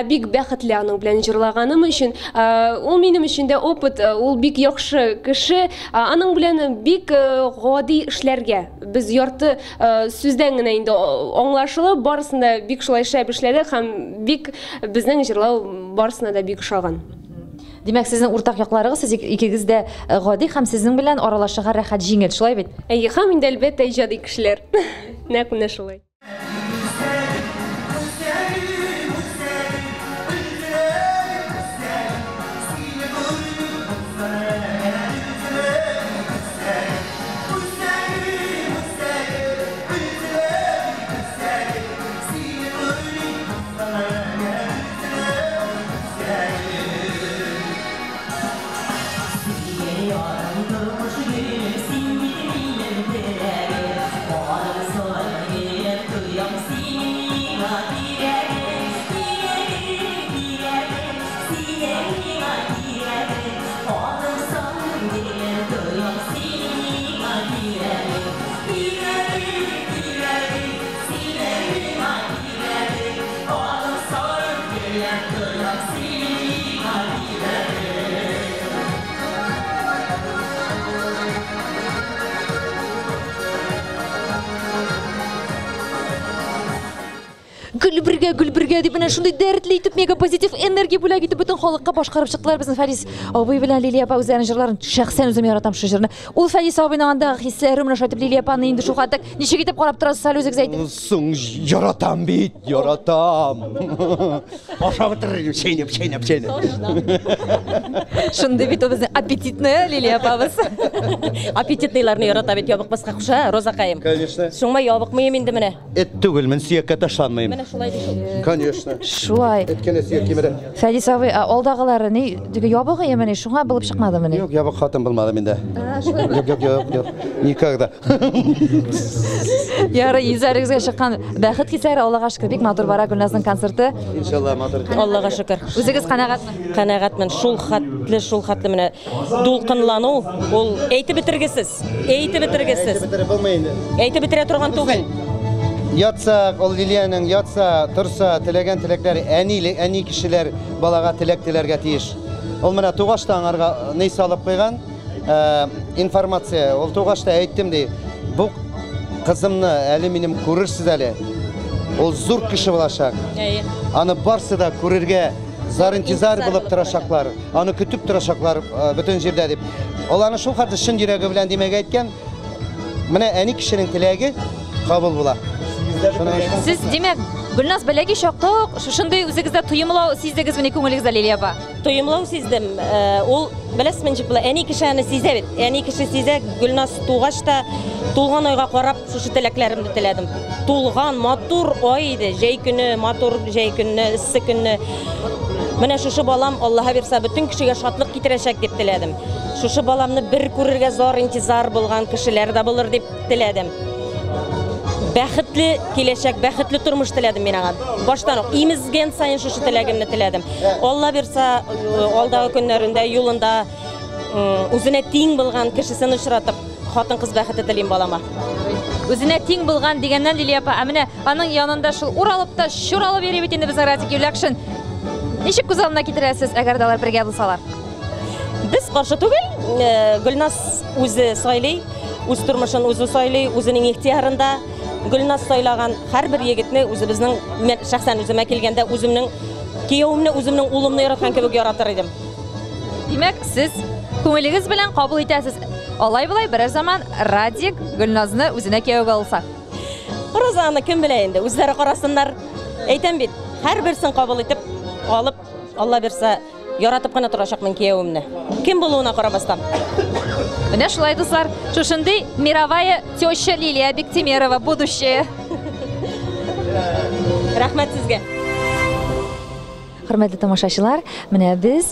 бик бәхетле аның белән җырлаганым өчен. Ул минем өчен дә опыт, ул бик яхшы кеше. Аның белән бик гади эшләргә. Без ярты сүздән генә инде аңлашылып, барысын да бик шулай шәп эшләдек һәм бик безнең җырлау барысына да бик ошаган. Димәк, сезнең уртак якларыгыз, сез икегез дә гади һәм сезнең белән аралашырга рәхәт, җиңел, шулай бит? Әйе, һәм инде әлбәттә иҗади кешеләр. Нәкъ менә шулай. Син бит минем теләгем, барысы Сөяп торам сиңа диләдем. Гөл бергә, гөл бергә дип менә шундый дәртле итеп, мега позитив энергия бүләк итеп бөтен халыкка башкарып чыктылар безнең Фәрис абый белән Лилия апа үзләренең җырларын. Шәхсән үзем яратам шул җырны. Ул Фәрис абыйның андагы хисләре менә шулай итеп Лилия апаны инде шул хәтле ничек итеп карап торасыз әле үзегез әйтегез. Соң яратам бит, яратам. Ашап бетерер идем, чәйнәп, чәйнәп, чәйнәп. Шундый бит ул безнең аппетитная Лилия апабыз. Аппетитныйларны ярата бит, ябыкмаска куша, Розакаем. Конечно. Шуңа ябыкмыйм инде менә. Эт түгелмен, сөяккә ташланмыйм. Менә шулай ди шул. Конечно. Шулай. Эт кенә сөяк кимерә. Фәдис абый, ә алдагылары ни, теге ябыгы яме шуңа булып чыкмадымыни? Юк, ябык хатын булмады миндә. Юк, юк, юк, юк. Никогда. Ярый, йөзләрегезгә чыккан бәхет хисләре, Аллага шөкер, бик матур бара Гөлназның концерты. Иншалла, матур. Аллага шөкер. Үзегез канәгатьме? Канәгатьмен. Шул хәтле, шул хәтле менә дулкынлану, ул әйтеп бетергесез. Әйтеп бетергесез. Әйтеп бетереп булмый инде. Әйтеп бетерә торган түгел. Ятса, ул Лилиянең ятса, торса, теләгән теләкләре, әни, әни кешеләр балага теләк теләргә тиеш. Ул менә тугач та аңарга ни салып куйган, информация. Ул тугач та әйттем ди, бу кызымны әле минем күрерсез әле. Ул зур кеше булачак. Аны барсы да күрергә зар-интизар булып торачаклар, аны көтеп торачаклар бөтен җирдә дип. Ул аны шул хәтле чын йөрәге белән димәк әйткән. Менә әни кешенең теләге кабул була. Сез, димәк, Гөлназ бәләкәй чакта ук шушындый үзегездә тоемлау сиздегезмени күңелегездә, Лилия апа? Тоемлау сиздем. Ул, беләсезме, ничек була? Әни кеше аны сизә бит. Әни кеше сизә, Гөлназ тугач та тулган айга карап шушы теләкләремне теләдем. Тулган матур ай иде, җәй көне, матур җәй көнне, эссе көнне. Менә шушы балам, Аллаһ бирсә, бөтен кешегә шатлык китерәчәк дип теләдем. Шушы баламны бер күрергә зар интизар булган кешеләр дә булыр дип теләдем. Бәхетле киләчәк, бәхетле тормыш теләдем мин аңа. Баштан ук имезгән саен шушы теләгемне теләдем. Алла бирсә, алдагы көннәрендә юлында үзенә тиң булган кешесен очратып, хатын-кыз бәхете телим балама. Үзенә тиң булган дигәннән, Лилия апа, ә менә аның янында шул уралып та чуралып йөри бит инде безнең Радик Юләкшин. Ничек күз алдына китерәсез, әгәр дә алар бергә булсалар? Без каршы түгел. Гөлназ үзе сайлый, үз тормышын үзе сайлый, үзенең ихтиярында. Гөлназ сайлаган һәрбер егетне үзебезнең, мен шәхсән үземә килгәндә, үземнең кияүемне, үземнең улымны яраткан кебек яратыр идем. Димәк, сез күңелегез белән кабул итәсез. Алай булай берәр заман Радик Гөлназны үзенә кияүгә алса. Розаны кем белә инде, үзләре карасыннар. Әйтәм бит, һәрберсен кабул итеп, алып, Алла бирсә, яратып кына торачакмын кияүемне. Кем булуына карамастан. Менә шулай, дуслар, шушындый мировая теща Лилия Биктимерова, будущее. Рәхмәт сезгә. Хөрмәтле тамашачылар, менә без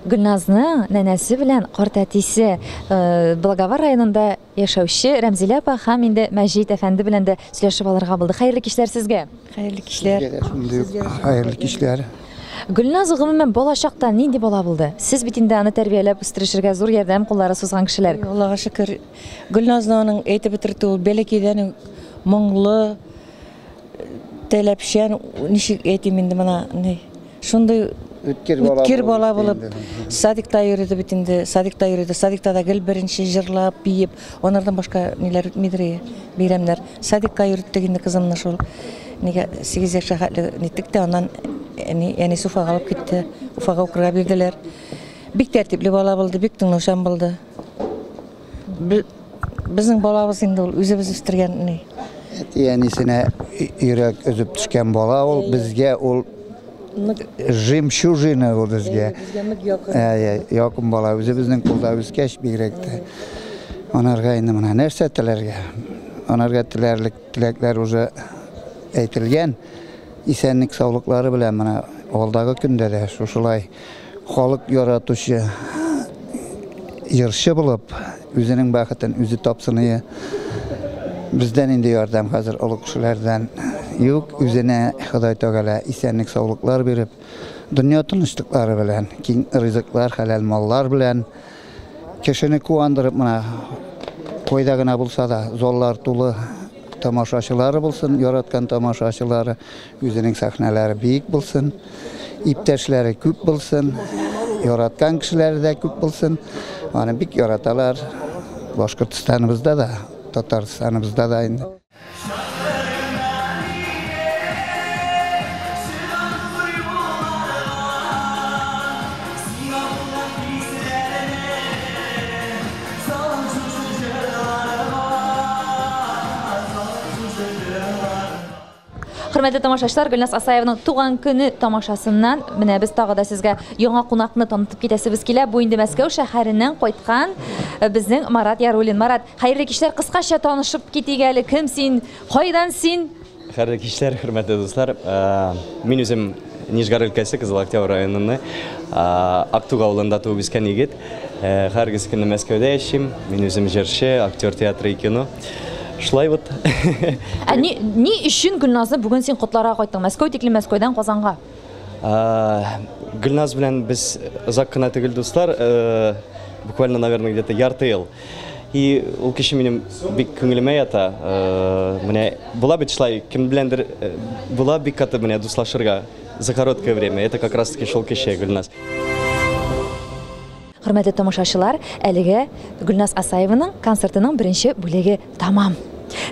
Гөлназның нәнәсе белән картәтисе, Благовар районында яшәүче Рәмзилә апа һәм инде Мәҗит әфәнде белән дә сөйләшеп алырга булдык. Хәерле кичләр сезгә. Хәерле кичләр. Хәерле кичләр. Гөлназ гомумән бала чакта нинди бала булды? Сез бит инде аны тәрбияләп үстерешергә зур ярдәм куллары сузган кешеләр. Аллага шөкер, Гөлназны аның әйтеп бетерде ул бәләкәйдән үк моңлы, таләпчән, ничек әйтим инде моны, ни, шундый Үткер бала үткер бала булып булып, инде. садикта йөрде бит инде, садикта йөрде, садикта да гел беренче җырлап, биеп, анардан башка ниләр үтмидер, бәйрәмнәр. Садикка йөрттек инде кызымны шул. Нигә 8 яшькә хәтле ниттек тә, аннан әнисе Уфага алып китте. Уфага укырга бирделәр. Бик тәртипле бала булды, бик тыңлаучан булды. Безнең балабыз инде ул, үзебез үстергән ни. Әти-әнисенә йөрәк өзеп төшкән бала ул, безгә ул жемчужина ул безгә. Безгә нык якын. Әйе, якын бала, үзебезнең кулда үскәч бигрәк тә. Анарга инде менә нәрсә теләргә? Анарга теләрлек теләкләр уже әйтелгән. Исәнлек саулыклары белән менә алдагы көндә дә шушылай халык яратучы җырчы булып, үзенең бәхетен үзе тапсын ие. Бездән инде ярдәм хәзер олы кешеләрдән юк, үзенә Ходай Тәгалә исәнлек саулыклар биреп, дөнья тынычлыклары белән, киң ризыклар, хәләл маллар белән кешене куандырып, менә кайда гына булса да заллар тулы тамашачылары булсын, яраткан тамашачылары, үзенең сәхнәләре биек булсын. Иптәшләре күп булсын, яраткан кешеләре дә күп булсын. Аны бик яраталар. Башкортстаныбызда да, Татарстаныбызда да инде. Хөрмәтле тамашачылар, Гөлназ Асаеваның туган көне тамашасыннан менә без тагы да сезгә яңа кунакны танытып китәсебез килә. Бу инде Мәскәү шәһәреннән кайткан безнең Марат Яруллин. Марат, хәерле кичләр, кыскача танышып китик әле. Кем син? Кайдан син? Хәерле кичләр, хөрмәтле дуслар. Мин үзем Нижгар өлкәсе Кызыл Октябрь районының Актуг авылында туып үскән егет. Һәргиз көнне Мәскәүдә яшим. Мин үзем җырчы, актер театры и кино. Шулай вот. Ә ни өчен Гөлназны бүген син котларга кайттың? Мәскәү тикле Мәскәүдән Казанга. Гөлназ белән без озак кына түгел дуслар, буквально, наверное, где-то ярты ел. И ул кеше минем бик күңелемә ята. Менә була бит шулай, кем беләндер була бик каты менә дуслашырга за короткое время. Это как раз таки шул кеше Гөлназ. Хөрмәтле тамашачылар, әлегә Гөлназ Асаеваның концертының беренче бүлеге тамам.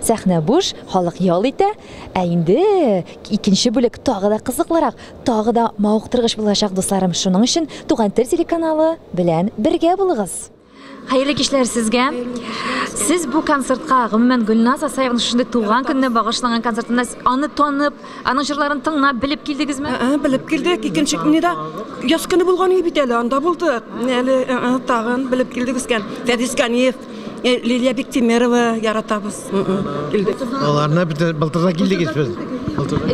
Сәхнә буш, халык ял итә, ә инде икенче бүлек тагы да кызыклырак, тагы да мавыктыргыч булачак, дусларым. Шуның өчен Туган тел телеканалы белән бергә булыгыз. Хәерле кичләр сезгә. Сез бу концертка, гомумән Гөлназ Асаеваның шушындый туган көненә багышланган концертына аны танып, аның җырларын тыңлап, белеп килдегезме? Белеп килдек. Икенче көне дә яз көне булган иде бит әле, анда булдык. Әле тагын белеп килдек үскән. Фәдис Ганиев, Лилия Биктимерова яратабыз. Килдек. Аларны былтыр да килдек без.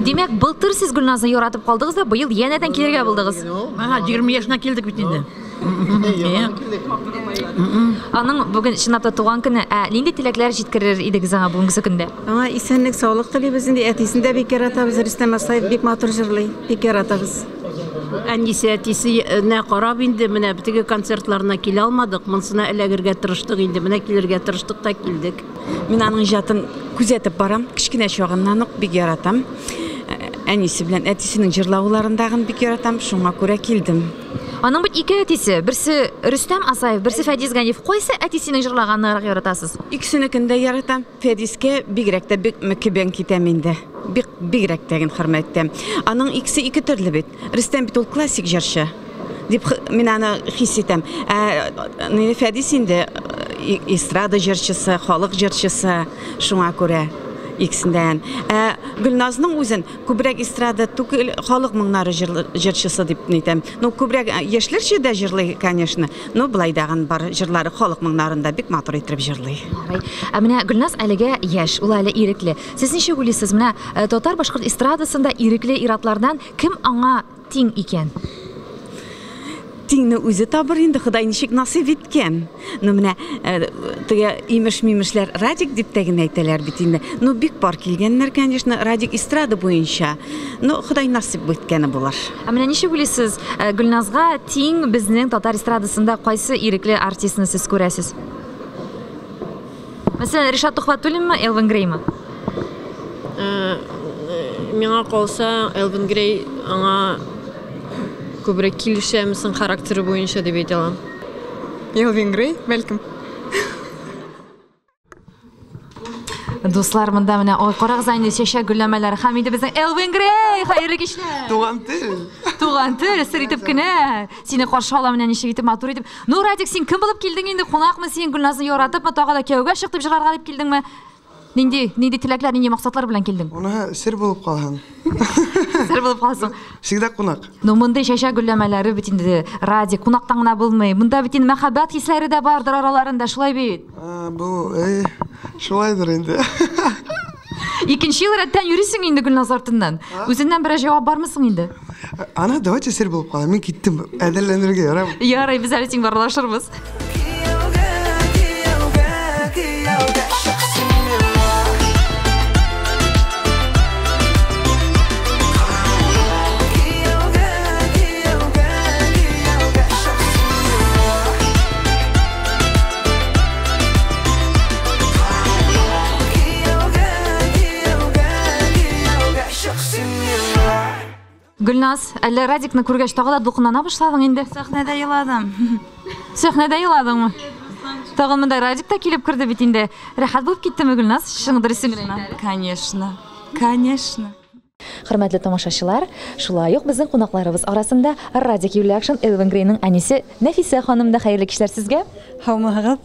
Димәк, былтыр сез Гөлназны яратып калдыгыз да, быел янәдән килергә булдыгыз. Ага, 20 яшенә килдек бит инде. Аның бүген чынлап та туган көне, ә нинди теләкләр җиткерер идегез аңа бүгенге көндә? Аңа исәнлек, саулык телибез инде. Әтисен дә бик яратабыз. Рөстәм Асаев бик матур җырлый, бик яратабыз. Әнисе, әтисенә карап инде менә теге концертларына килә алмадык, монсына эләгергә тырыштык инде, менә килергә тырыштык та килдек. Мин аның иҗатын күзәтеп барам, кечкенә чагыннан ук бик яратам. Әнисе белән әтисенең җырлауларын дагын бик яратам, шуңа күрә килдем. Аның бит ике әтисе, берсе Рөстәм Асаев, берсе Фәдис Ганиев. Кайсы әтисенең җырлаганын яратасыз? Икесенекен дә яратам. Фәдискә бигрәк тә бик мөкиббән китәм инде. Бик бигрәк тә хөрмәт итәм. Аның икесе ике төрле бит. Рөстәм бит ул классик җырчы дип мин аны хис итәм. Ә Фәдис инде эстрада җырчысы, халык җырчысы, шуңа күрә икесендән. Ә Гөлназның үзен күбрәк эстрада түгел, халык моңнары җырчысы дип әйтәм. Ну, күбрәк яшьләрчә дә җырлый, конечно, но былай дагын бар җырлары халык моңнарында бик матур итеп җырлый. Ә менә Гөлназ әлегә яшь, ул әле ирекле. Сез ничек уйлыйсыз, менә татар-башкорт эстрадасында ирекле иратлардан кем аңа тиң икән? Тиңне үзе табыр инде, Ходай ничек насыйп иткән. Ну, менә теге имеш-мимешләр Радик дип тә генә әйтәләр бит инде. Ну, бик пар килгәннәр, конечно, Радик эстрада буенча. Ну, Ходай насыйп иткәне булыр. Ә менә ничек уйлыйсыз, Гөлназга тиң безнең татар эстрадасында кайсы ирекле артистны сез күрәсез? Мәсәлән, Ришат Төхвәтуллинмы, Элвин Греймы? Миңа калса, Элвин Грей аңа күбрәк килешәмесең характеры буенча дип әйтә алам. Элвин Грей, бәлкем. Дуслар, монда менә ой, карагыз инде чәчәк гөлләмәләре һәм инде безнең Элвин Грей, хәерле кичләр. Туган тел. Туган тел, сер итеп кенә сине каршы ала менә ничек итеп, матур итеп. Ну, Радик, син кем булып килдең инде? Кунакмы син, Гөлназны яратыпмы, тагы да кияүгә чык дип җырларга дип килдеңме? Нинди, нинди теләкләр, нинди максатлар белән килдең? Уны сер булып калган. Сер булып калсың. Всегда кунак. Ну, мондый чәчәк гөлләмәләре бит инде, Радик, кунактан гына булмый. Монда бит инде мәхәббәт хисләре дә бардыр араларында, шулай бит? Бу, шулайдыр инде. Икенче ел рәттән йөрисең инде Гөлназ артыннан. Үзеннән берәр җавап бармы соң инде? Ана, давайте сер булып кала. Мин киттем. Әзерләнергә ярамый. Ярый, без әле син барлашырбыз. Гөлназ Гөлназ, әллә Радикны күргәч тагы да дулкынлана башладың инде? Сәхнәдә еладым. Сәхнәдә еладыңмы? Тагын монда Радик та килеп керде бит инде. Рәхәт булып киттеме, Гөлназ? Чын дөресен генә әйт әле. Конечно. Конечно. Хөрмәтле тамашачылар, шулай ук безнең кунакларыбыз арасында Радик Юльякшин, Элвин Грейның әнисе Нәфисә ханым да. Хәерле кичләр сезгә. Һаумыһыгыз.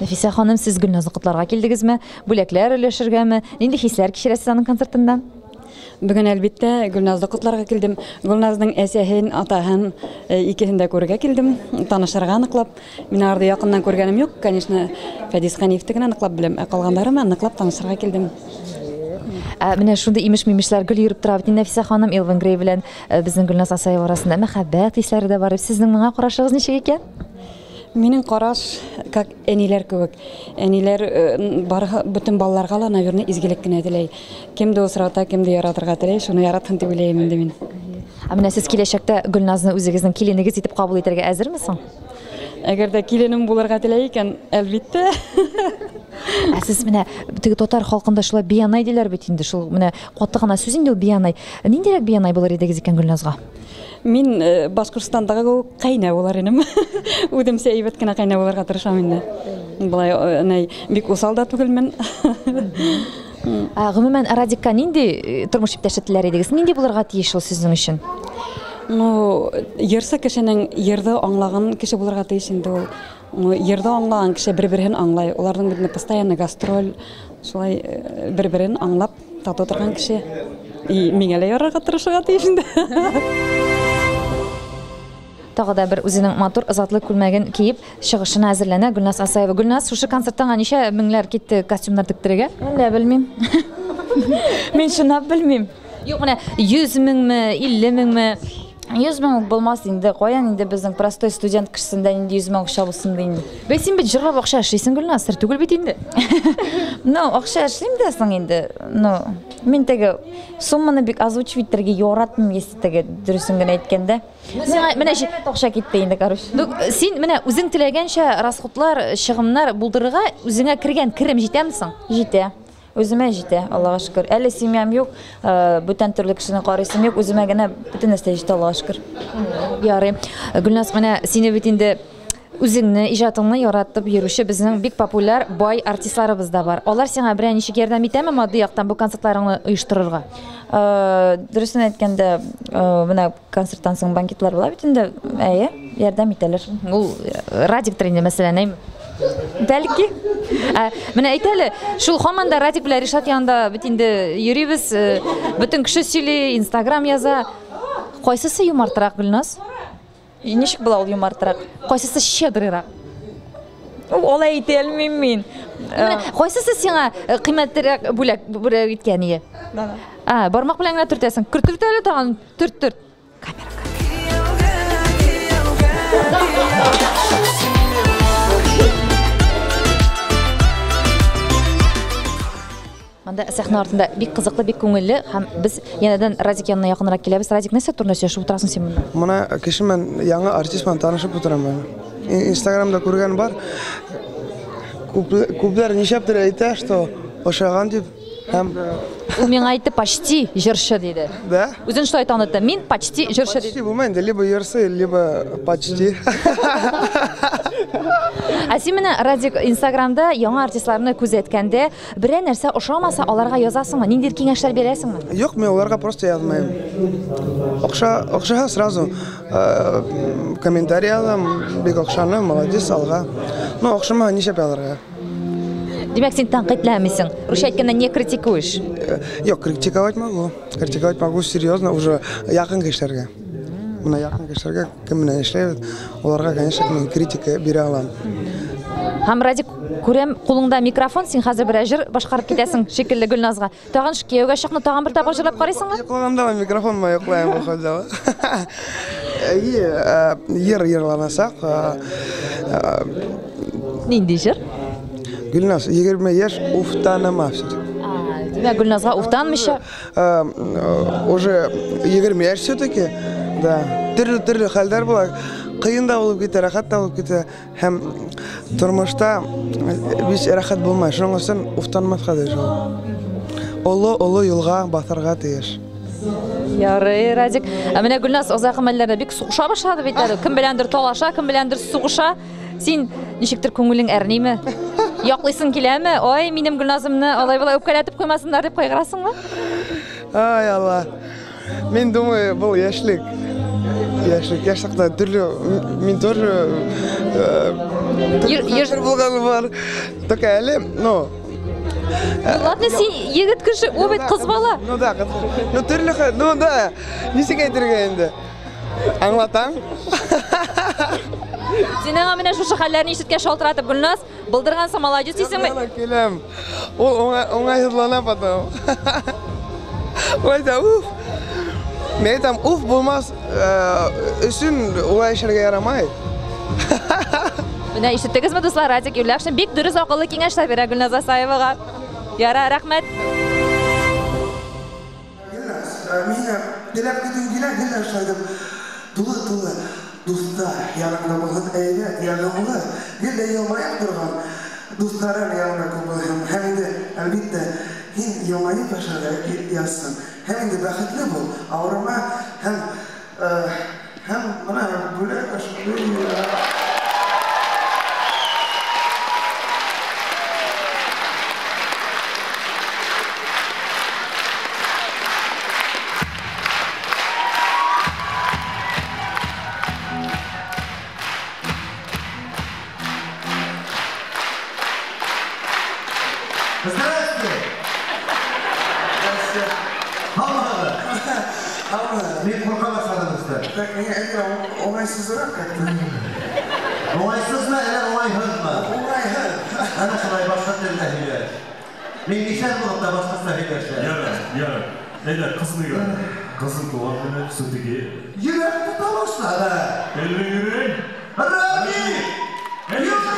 Нәфисә ханым, сез Гөлназны котларга килдегезме? Бүләкләр өләшергәме? Нинди хисләр кичерәсез аның концертыннан? Бүген, әлбиттә, Гөлназны котларга килдем. Гөлназның әсәһен, атаһын икесен дә күрергә килдем, танышырга ныклап. Мин аларны якыннан күргәнем юк, конечно, Фәдис Ганиевны генә ныклап беләм, ә калганнары белән ныклап танышырга килдем. Ә менә шундый имеш-мимешләр гел йөреп тора бит инде, Нәфисә ханым, Элвин Грей белән безнең Гөлназ Асаева арасында мәхәббәт хисләре дә бар. Сезнең моңа карашыгыз ничек икән? Минем караш, как әниләр кебек. Әниләр бар бөтен балаларга ла, наверное, изгелек кенә теләй. Кемде осрата, кемде яратырга теләй, шуны яратсын дип уйлыйм инде мин. Ә менә сез киләчәктә Гөлназны үзегезнең киленегез итеп кабул итәргә әзерме соң? Әгәр дә киленем булырга теләй икән, әлбиттә. Ә сез менә теге татар халкында шулай биянай диләр бит инде, шул менә каты гына сүз инде ул биянай. Ниндирәк биянай булыр идегез икән Гөлназга? Мин э, Башкортстандагы кебек кайнә булар инем. Үземчә әйбәт кенә кайнә булырга тырышам инде. Болай э, нәй, бик усал да түгелмен. Ә, гомумән, Радикка нинди э, тормыш иптәше теләр идегез? Нинди булырга тиеш ул сезнең өчен? Ну, йырсы кешенең йырды аңлаган кеше булырга тиеш инде ул. Ну, йырды аңлаган кеше бер-берен аңлай. Уларның бит постоянно гастроль, шулай э, бер-берен аңлап тату торган кеше. И миңа лә ярарга тырышырга тиеш инде. Тагы да бер үзенең матур затлы күлмәген киеп, чыгышына әзерләнә Гөлназ Асаева. Гөлназ, шушы концерттан ничә меңләр китте костюмнар тектерергә? Әллә белмим. Мин чынлап белмим. Юк, менә 100 меңме, 50 меңме? 100 мең үк булмас инде. Каян инде безнең простой студент кешесендә нинди 100 мең акча булсын ди инде. Бәй, син бит җырлап акча эшлисең, Гөлназ, сер түгел бит инде. Ну, акча эшлим дә соң инде. Ну, мин теге сумманы бик озвучивать итәргә яратмыйм, если теге дөресен генә әйткәндә. Ну, сиңа менә акча китте инде, короче. Ну, син менә үзең теләгәнчә расходлар, чыгымнар булдырырга үзеңә кергән керем җитәме соң? Җитә. Үземә җитә, Аллага шөкер. Әле семьям юк, э, бүтән төрле кешене карыйсым юк, үземә генә бөтен нәрсә җитә, Аллага шөкер. Ярый. Гөлназ, менә сине бит инде үзеңне, иҗатыңны яратып йөрүче безнең бик популяр, бай артистларыбыз да бар. Алар сиңа берәр ничек ярдәм итәме матди яктан бу концертларыңны оештырырга? Э, дөресен әйткәндә, э, менә концерттан соң банкетлар була бит инде, әйе, ярдәм итәләр. Ул Радиктыр инде, мәсәлән, әйме? Бәлки. Ә, менә әйт әле, шул һаман да Радик белән Ришат янында бит инде йөрибез, э, бөтен кеше сөйли, Инстаграм яза. Кайсысы юмартрак, Гөлназ? Ничек була ул юмартрак? Кайсысы щедрыйрак? Алай әйтә алмыйм мин. Менә кайсысы сиңа э, кыйммәтрәк бүләк бүләк иткән ие? А, бармак белән генә төртәсең. Төрт әле тагын, төрт, төрт. Монда сәхнә артында бик кызыклы, бик күңелле һәм без янәдән Радик янына якынрак киләбез. Радик, нәрсә турында сөйләшеп утырасың син монда? Моны кеше белән, яңа артист белән танышып утырам мин. Инстаграмда күргән бар. Күпләр нишләптер әйтә, что ошаган дип. Һәм Ул миңа әйтте, почти җырчы диде. Да? Үзен шулай танытты. Мин почти җырчы диде. Почти булмый инде, либо җырчы, либо почти. Ә син менә, Радик, Инстаграмда яңа артистларны күзәткәндә, берәр нәрсә ошамаса, аларга язасыңмы? Ниндидер киңәшләр бирәсеңме? Юк, мин аларга просто язмыйм. Охша, охшаса сразу э, комментарий язам, бик охшаны, молодец, алга. Ну, охшамаса нишләп язарга? Димәк, син тәнкыйтьләмисең. Русча әйткәндә, не критикуешь. Э, юк, критиковать могу. Критиковать могу серьезно уже якын кешеләргә. Менә якын кешеләргә кем белән эшләйбез, аларга, конечно, мин критика бирә алам. Һәм Радик, күрәм, кулыңда микрофон, син хәзер берәр җыр башкарып китәсең шикелле Гөлназга. Тагын кияүгә чыкны тагын бер тапкыр җырлап карыйсыңмы? Йоклаганда да микрофон белән йоклыйм бу хәлдә. Әйе, җыр җырланасак. Нинди җыр? Гөлназ, 20 яшь уфтаныма все-таки. Димәк, Гөлназга уфтанмыйча. Уже 20 яшь все-таки, да. Төрле-төрле хәлләр була. Кыен да булып китә, рәхәт тә булып китә. Һәм тормышта бик рәхәт булмай. Шуның өчен уфтанмаска тиеш ул. Олы-олы юлга басарга тиеш. Ярый, Радик. Ә менә Гөлназ азакы мәлләрдә бик сугыша башлады бит әле. Кем беләндер талаша, кем беләндер сугыша. Син ничектер күңелең әрниме? Яклыйсың киләме? Ой, минем Гөлназымны алай-болай үпкәләтеп куймасыннар дип кайгырасыңмы? Ай, Алла. Мин думаю, был яшьлек. Яшьлек, яшь чакта төрле, мин тоже төрле булган бар. Только әле, ну, Ну ладно, син егет кеше, ул бит кыз бала. Ну да, кыз. Ну төрле, ну да. Ничек әйтергә инде? Аңлатам. Син аңа менә шушы хәлләрне ишеткәч шалтыратып, Гөлназ, булдыргансың, молодец дисеңме? Киләм. Ул уңайсызлана потом. Ул әйтә, уф. Мин әйтәм, уф булмас өчен улай эшләргә ярамай. Менә ишеттегезме, дуслар, Радик Юльякшин бик дөрес акыллы киңәшләр бирә Гөлназ Асаевага. Яра, рәхмәт. Гөлназ, мине теләп көтү килә, Гөлназ шулай дип, тулы-тулы дуслар яныңда булсын, әйбәт, ягымлы, гел дә елмаеп торган дусларың яныңда күп булсын. Һәм инде, әлбиттә, һин елмаеп яшәргә язсын. Һәм инде бәхетле бул, авырма һәм һәм менә бүләк шундый. Здрасте! Здрасте. Һаумы? Һаумы? Мин курка башладым өстә. Так, мин әйе, уңайсызрак как-то. Уңайсызмы, әллә уңайһызмы? Уңайһыз. Әнә шулай башка телдә һөйләш. Мин мишәр булып та башкача һөйләшәм. Ярар, ярар. Әйдә, кызны гөр. Кызын туган көне все-таки. Йөрәк тота башлады. Әллә йөрәк? Рамил! Юльякшин!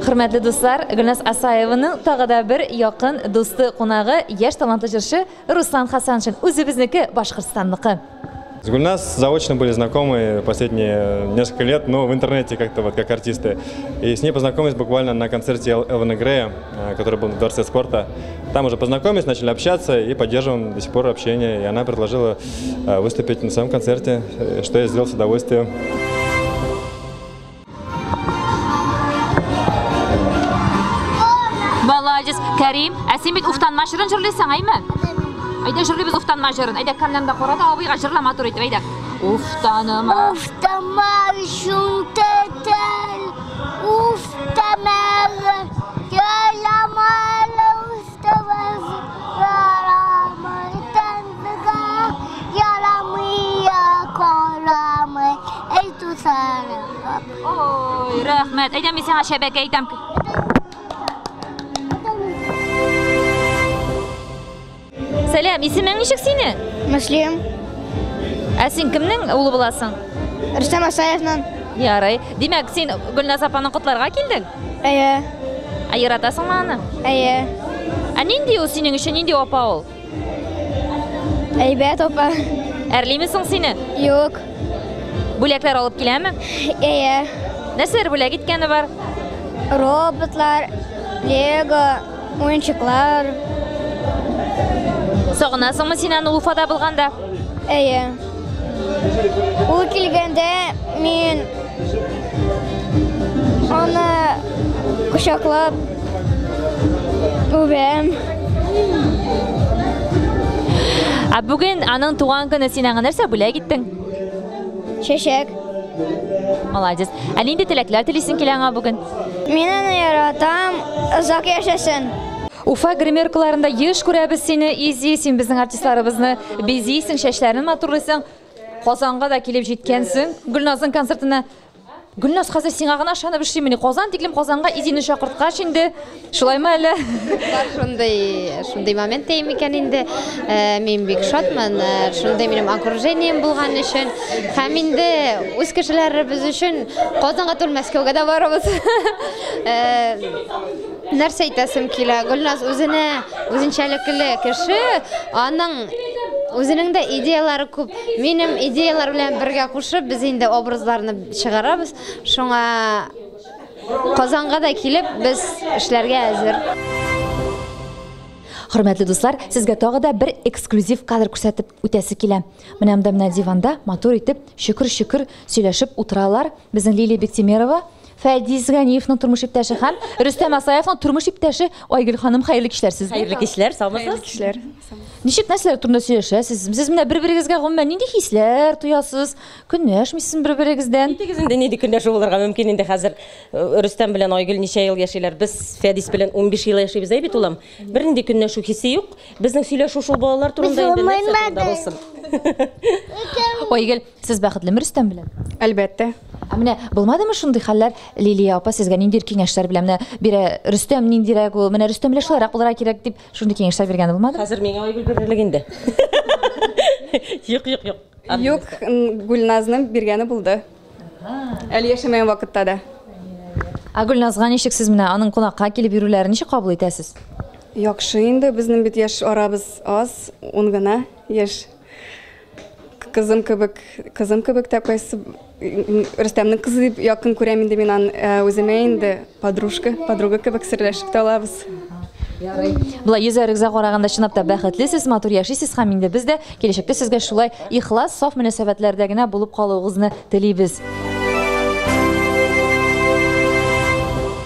Хөрмәтле дуслар, Гөлназ Асаеваның тагы да бер якын дусты, кунагы, яшь талантлы җырчы Руслан Хасаншин, үзебезнеке, Башкортстанныкы. С Гульназ заочно были знакомы последние несколько лет, но в интернете как-то вот как артисты. И с ней познакомились буквально на концерте Элвина Грея, который был в Дворце спорта. Там уже познакомились, начали общаться и поддерживаем до сих пор общение. И она предложила выступить на своем концерте, что я сделал с удовольствием. Молодец, Карим. Ә син бит Уфтанма җырын җырлыйсың, әйме? Әйдә җырлыйбыз Уфтанма җырын. Әйдә камнан да карады, абыйга җырла матур итеп, әйдә. Уфтаныма. Уфтама шунтетел, уфтамал, яламал, уфтамал, ярамай, тандыга, ярамый, карамай, әй тусарым. Ой, Рәхмәт. Әйдә, мин сиңа чәбәкә әйтәм. Сәлам, исемең ничек синең? Мөслим. Ә син кемнең улы буласың? Рөстәм Асаевның. Ярый. Димәк, син Гөлназ апаны котларга килдең? Әйе. Ә яратасыңмы аны? Әйе. Ә нинди ул синең өчен, нинди апа ул? Әйбәт апа. Әрлиме соң сине? Юк. Бүләкләр алып киләме? Әйе. Нәрсәләр бүләк иткәне бар? Роботлар, лего, уенчыклар. Сагынасыңмы син аны Уфада булганда? Әйе. Ул килгәндә мин аны кочаклап үбәм. Ә бүген аның туган көне, син аңа нәрсә бүләк иттең? Чәчәк. Молодец. Ә нинди теләкләр телисең килә аңа бүген? Мин аны яратам, озак яшәсен. Уфа гримеркаларында еш күрәбез сине, Изи, син безнең артистларыбызны бизисең, чәчләрен матурлыйсың. Казанга да килеп җиткәнсең. Гөлназның концертына. Гөлназ хәзер сиңа гына ышанып эшлимени? Казан тиклем Казанга Изины чакырткач инде, шулаймы әллә? Бар шундый, шундый момент тәем икән инде. Э, мин бик шатмын, э, шундый минем окружением булган өчен. Һәм инде үз кешеләребез өчен Казанга түгел, Мәскәүгә дә барабыз. Э, нәрсә әйтәсем килә, Гөлназ үзенә үзенчәлекле кеше, аның үзенең дә идеялары күп. Минем идеялар белән бергә кушып, без инде образларны чыгарабыз. Шуңа Казанга да килеп, без эшләргә әзер. Хөрмәтле дуслар, сезгә тагы да бер эксклюзив кадр күрсәтеп үтәсе килә. Менә монда менә диванда матур итеп, шөкер-шөкер сөйләшеп утыралар. Безнең Лилия Биктимерова, Фәдис Ганиевның тормыш иптәше һәм Рөстәм Асаевның тормыш иптәше Айгөл ханым, хәерле кичләр сезгә. Хәерле кичләр, саумысыз? Хәерле кичләр. Ничек нәрсәләр турында сөйләшәсез? Сез менә бер-берегезгә гомумән нинди хисләр тоясыз? Көнләшмисезме бер-берегездән? Әйтегез инде, нинди көнләшү булырга мөмкин инде хәзер э, Рөстәм белән Айгөл ничә ел яшиләр? Без Фәдис белән 15 ел яшибез, әй бит улым. Бернинди көнләшү хисе юк. Безнең сөйләшү шул балалар турында инде нәрсә турында булсын. Айгөл, Сез бәхетлеме Рөстәм белән? Әлбәттә. Ә менә булмадымы шундый хәлләр, Лилия апа сезгә ниндидер киңәшләр белән менә бирә, Рөстәм ниндирәк ул, менә Рөстәм белән шулайрак булырга кирәк дип, шундый киңәшләр биргәне булмадымы? Хәзер миңа Айгөл бирерлек инде. Юк, юк, юк. Юк, Гөлназның биргәне булды. Әле яшәмәгән вакытта да. Ә Гөлназга ничек сез менә аның кунакка килеп йөрүләрен ничек кабул итәсез? Яхшы инде, безнең бит яшь арабыз аз, ун гына яшь. Кызым кебек, кызым кебек тә кайсы Рөстәмнең кызы дип якын күрәм инде мин аны э, үземә инде подружка, подруга кебек серләшеп тә алабыз. Ярый. Болай йөзләрегезгә караганда чынлап та бәхетлесез, матур яшисез һәм инде без дә киләчәктә сезгә шулай ихлас, саф мөнәсәбәтләрдә генә булып калуыгызны телибез.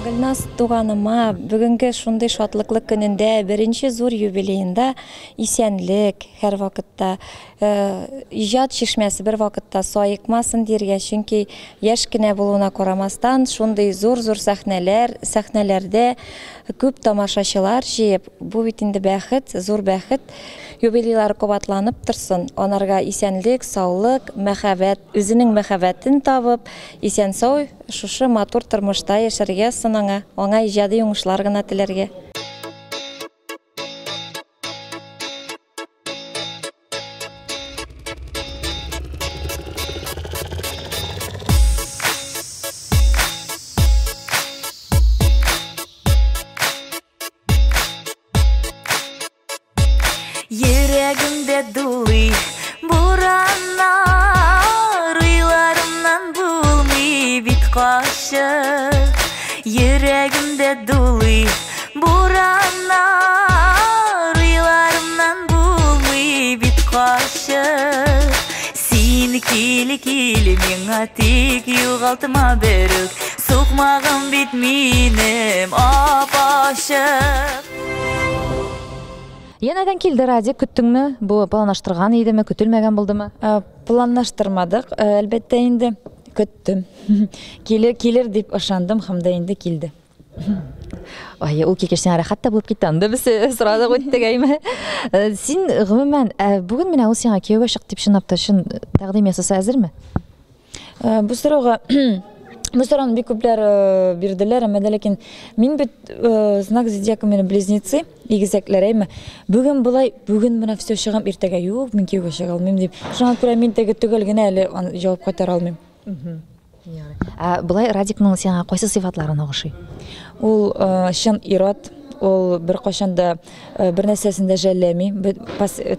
Гөлназ туганыма бүгенге шундый шатлыклы көнендә, беренче зур юбилеенда исәнлек, һәрвакытта Иҗат чишмәсе бервакытта саекмасын диергә, чөнки яшь кенә булуына карамастан, шундый зур-зур сәхнәләр, сәхнәләрдә күп тамашачылар җыеп, бу бит инде бәхет, зур бәхет. Юбилейлары кабатланып торсын, анарга исәнлек, саулык, мәхәббәт, үзенең мәхәббәтен табып, исән-сау шушы матур тормышта яшәргә язсын аңа, аңа иҗади уңышлар гына теләргә. Йөрәгемдә дулый бураннар, уйларымнан булмый бит качып. Йөрәгемдә дулый бураннар, уйларымнан булмый бит качып. Син кил, кил миңа, тик югалтма берүк, сукмагым бит минем ап-ачык. Янәдән килде Радик, көттеңме? Бу планлаштырган идеме, көтелмәгән булдымы? Планлаштырмадык, әлбәттә инде. Көттем. Килер, килер дип ышандым һәм дә инде килде. Ай, ул килгәч сиңа рәхәт тә булып китте. Анда без э, сорадык үттек, әйме. Э, син гомумән, ә, бүген менә ул сиңа кияүгә чык дип чынлап та чын тәкъдим ясаса әзерме? Э, бу сорауга Бу сорауны бик күпләр бирделәр, әмма дә ләкин мин бит знак зодиака мине близнецы, игезәкләр, әйме. Бүген болай, бүген менә все чыгам, иртәгә юк, мин кияүгә чыга алмыйм дип. Шуңа күрә мин теге төгәл генә әле җавап кайтара алмыйм. Ә болай Радикның сиңа кайсы сыйфатлары ошый? Ул чын ир-ат, ул беркайчан да бер нәрсәсен дә жәлләми,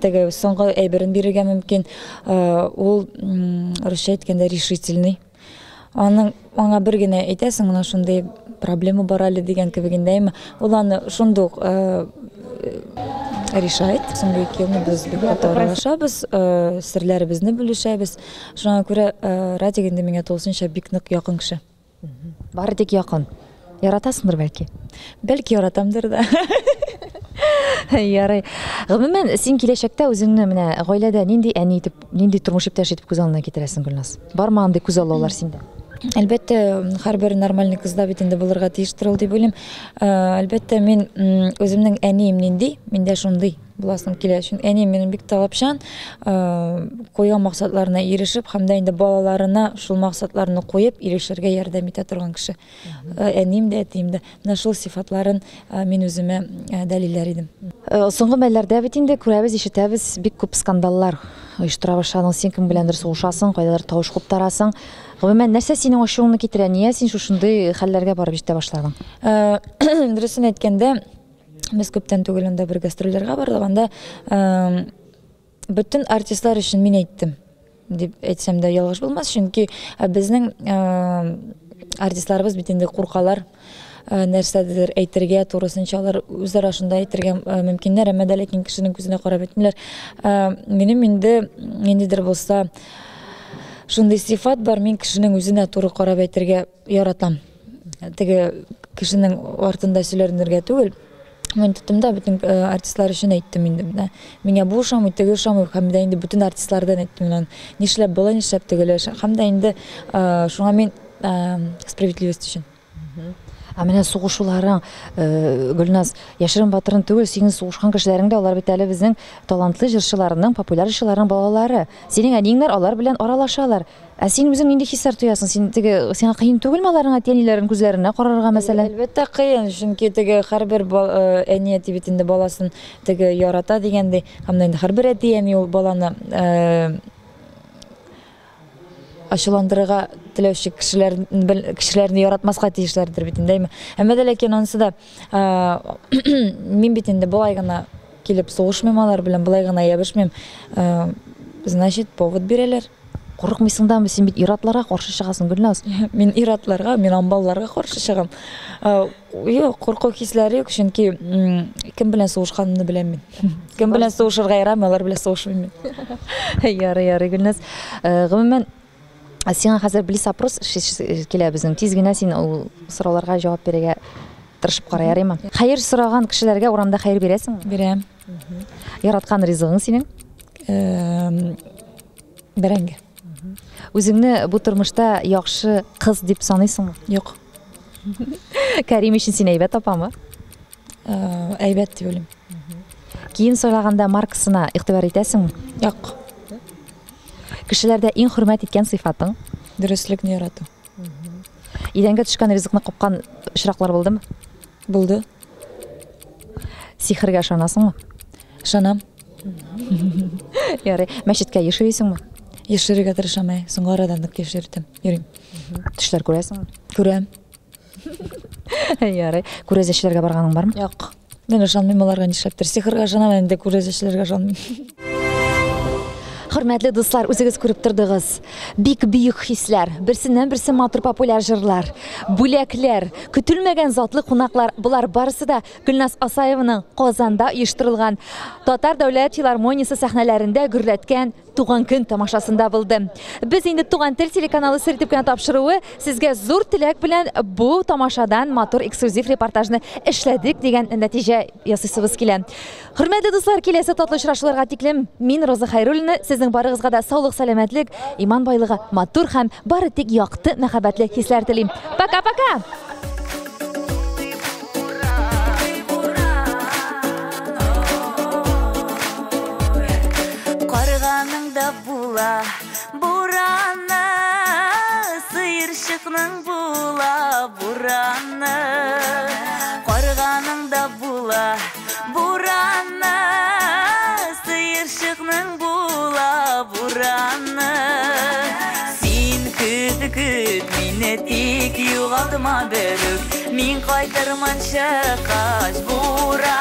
теге соңгы әйберен бирергә мөмкин. Ул, русча әйткәндә, решительный. Аның аңа бер генә әйтәсең, менә шундый проблема бар әле дигән кебек инде, әйме. Ул аны шундук решает. Соңгы 2 елны без бик каты аралашабыз, серләребезне бүлешәбез. Шуңа күрә Радик инде миңа тулысынча бик нык якын кеше. Бары тик якын. Яратасыңдыр бәлки? Бәлки яратамдыр да. Ярый. Гомумән, син киләчәктә үзеңне менә гаиләдә нинди әни итеп, нинди тормыш иптәше итеп күз алдына китерәсең, Гөлназ? Бармы андый күз аллаулар синдә? Әлбәттә, һәрбер нормальный кызда бит инде булырга тиештер ул дип уйлыйм. Әлбәттә, мин үземнең әнием нинди, мин дә шундый буласым килә. Чөнки әнием минем бик таләпчән, куйган максатларына ирешеп һәм дә инде балаларына шул максатларны куеп ирешергә ярдәм итә торган кеше. Әнием дә, әтием дә. Менә шул сыйфатларын мин үземә дәлилләр идем. Соңгы мәлләрдә бит инде күрәбез, ишетәбез, бик күп скандаллар оештыра башладың. Син кем беләндер сугышасың, кайдадыр тавыш куптарасың. Гомумән, нәрсә синең ачуыңны китерә? Нигә син шушындый хәлләргә барып җитә башладың? Дөресен әйткәндә, без күптән түгел анда бер гастрольләргә бардык. Анда бөтен артистлар өчен мин әйттем дип әйтсәм дә ялгыш булмас, чөнки безнең артистларыбыз бит инде куркалар нәрсәдер әйтергә, турысынча алар үзара шунда әйтергә мөмкиннәр, әмма дә ләкин кешенең күзенә карап әйтмиләр. Минем инде ниндидер булса шундый сыйфат бар, мин кешенең үзенә туры карап әйтергә яратам. Теге кешенең артында сөйләнергә түгел. Мин тоттым да бөтен артистлар өчен әйттем инде менә. Миңа бу ошамый, теге ошамый, һәм дә инде бөтен артистлардан әйттем мин аны. Нишләп болай, нишләп тегеләй. Һәм дә инде шуңа мин справедливость өчен. Ә менә сугышуларың, Гөлназ, яшерен батырын түгел, синең сугышкан кешеләрең дә алар бит әле безнең талантлы җырчыларның, популяр җырчыларның балалары. Синең әниеңнәр алар белән аралашалар. Ә син үзең нинди хисләр тоясың? Син теге, сиңа кыен түгелме аларның әти-әниләрен күзләренә карарга, мәсәлән? Әлбәттә кыен, чөнки теге һәрбер әни әти бит инде баласын теге ярата дигәндәй, һәм инде һәрбер әти-әни ул баланы ачуландырырга теләүче кешеләрне яратмаска тиешләрдер бит инде, әйме? Әмма дә ләкин анысы да, мин бит инде болай гына килеп сугышмыйм алар белән, болай гына ябышмыйм. Значит, повод бирәләр. Курыкмыйсың дамы? Син бит ир-атларга каршы чыгасың, Гөлназ. Мин ир-атларга, мин амбалларга каршы чыгам. Юк, курку хисләре юк, чөнки кем белән сугышканымны беләм мин. Кем белән сугышырга ярамый, алар белән сугышмыйм мин. Ярый, ярый, Гөлназ. Гомумән, сиңа хәзер блиц-опрос килә безнең. Тиз генә син ул сорауларга җавап бирергә тырышып кара, ярыймы? Хәер сораган кешеләргә урамда хәер бирәсеңме? Бирәм. Яраткан ризыгың синең? Бәрәңге. Үзеңне бу тормышта яхшы кыз дип саныйсыңмы? Юк. Кәрим өчен син әйбәт апамы? Әйбәт дип уйлыйм. Кием сайлаганда маркасына игътибар итәсеңме? Юк. Кешеләрдә иң хөрмәт иткән сыйфатың? Дөреслекне ярату. Идәнгә төшкән ризыкны капкан очраклар булдымы? Булды. Сихергә ышанасыңмы? Ышанам. Ярый. Мәчеткә еш йөрисеңме? Еш йөрергә тырышам, әй. Соңгы арада нык еш йөрдем. Йөрим. Төшләр күрәсеңме? Күрәм. Ярый. Күрәзәчеләргә барганың бармы? Юк. Мин ышанмыйм аларга нишләптер. Сихергә ышанам, инде күрәзәчеләргә ышанмыйм. Хөрмәтле дуслар, үзегез күреп тордыгыз. Бик бөек хисләр, берсеннән берсе матур популяр җырлар, бүләкләр, көтелмәгән затлы кунаклар, болар барысы да Гөлназ Асаеваның Казанда оештырылган Татар дәүләт филармониясе сәхнәләрендә гөрләткән туган көн тамашасында булды. Без инде Туган тел телеканалы сер итеп кенә тапшыруы сезгә зур теләк белән бу тамашадан матур эксклюзив репортажны эшләдек дигән нәтиҗә ясыйсыбыз килә. Хөрмәтле дуслар, киләсе татлы очрашуларга тиклем мин Роза Хайруллина сезнең барыгызга да саулык, сәламәтлек, иман байлыгы, матур һәм бары тик якты мәхәббәтле хисләр телим. Пока-пока! Карганың да була бураны, сыерчыкның була. була бураны, сыерчыкның була бураны. Син көт, көт мине, тик югалтма берүк, мин кайтырмын чыккач буран.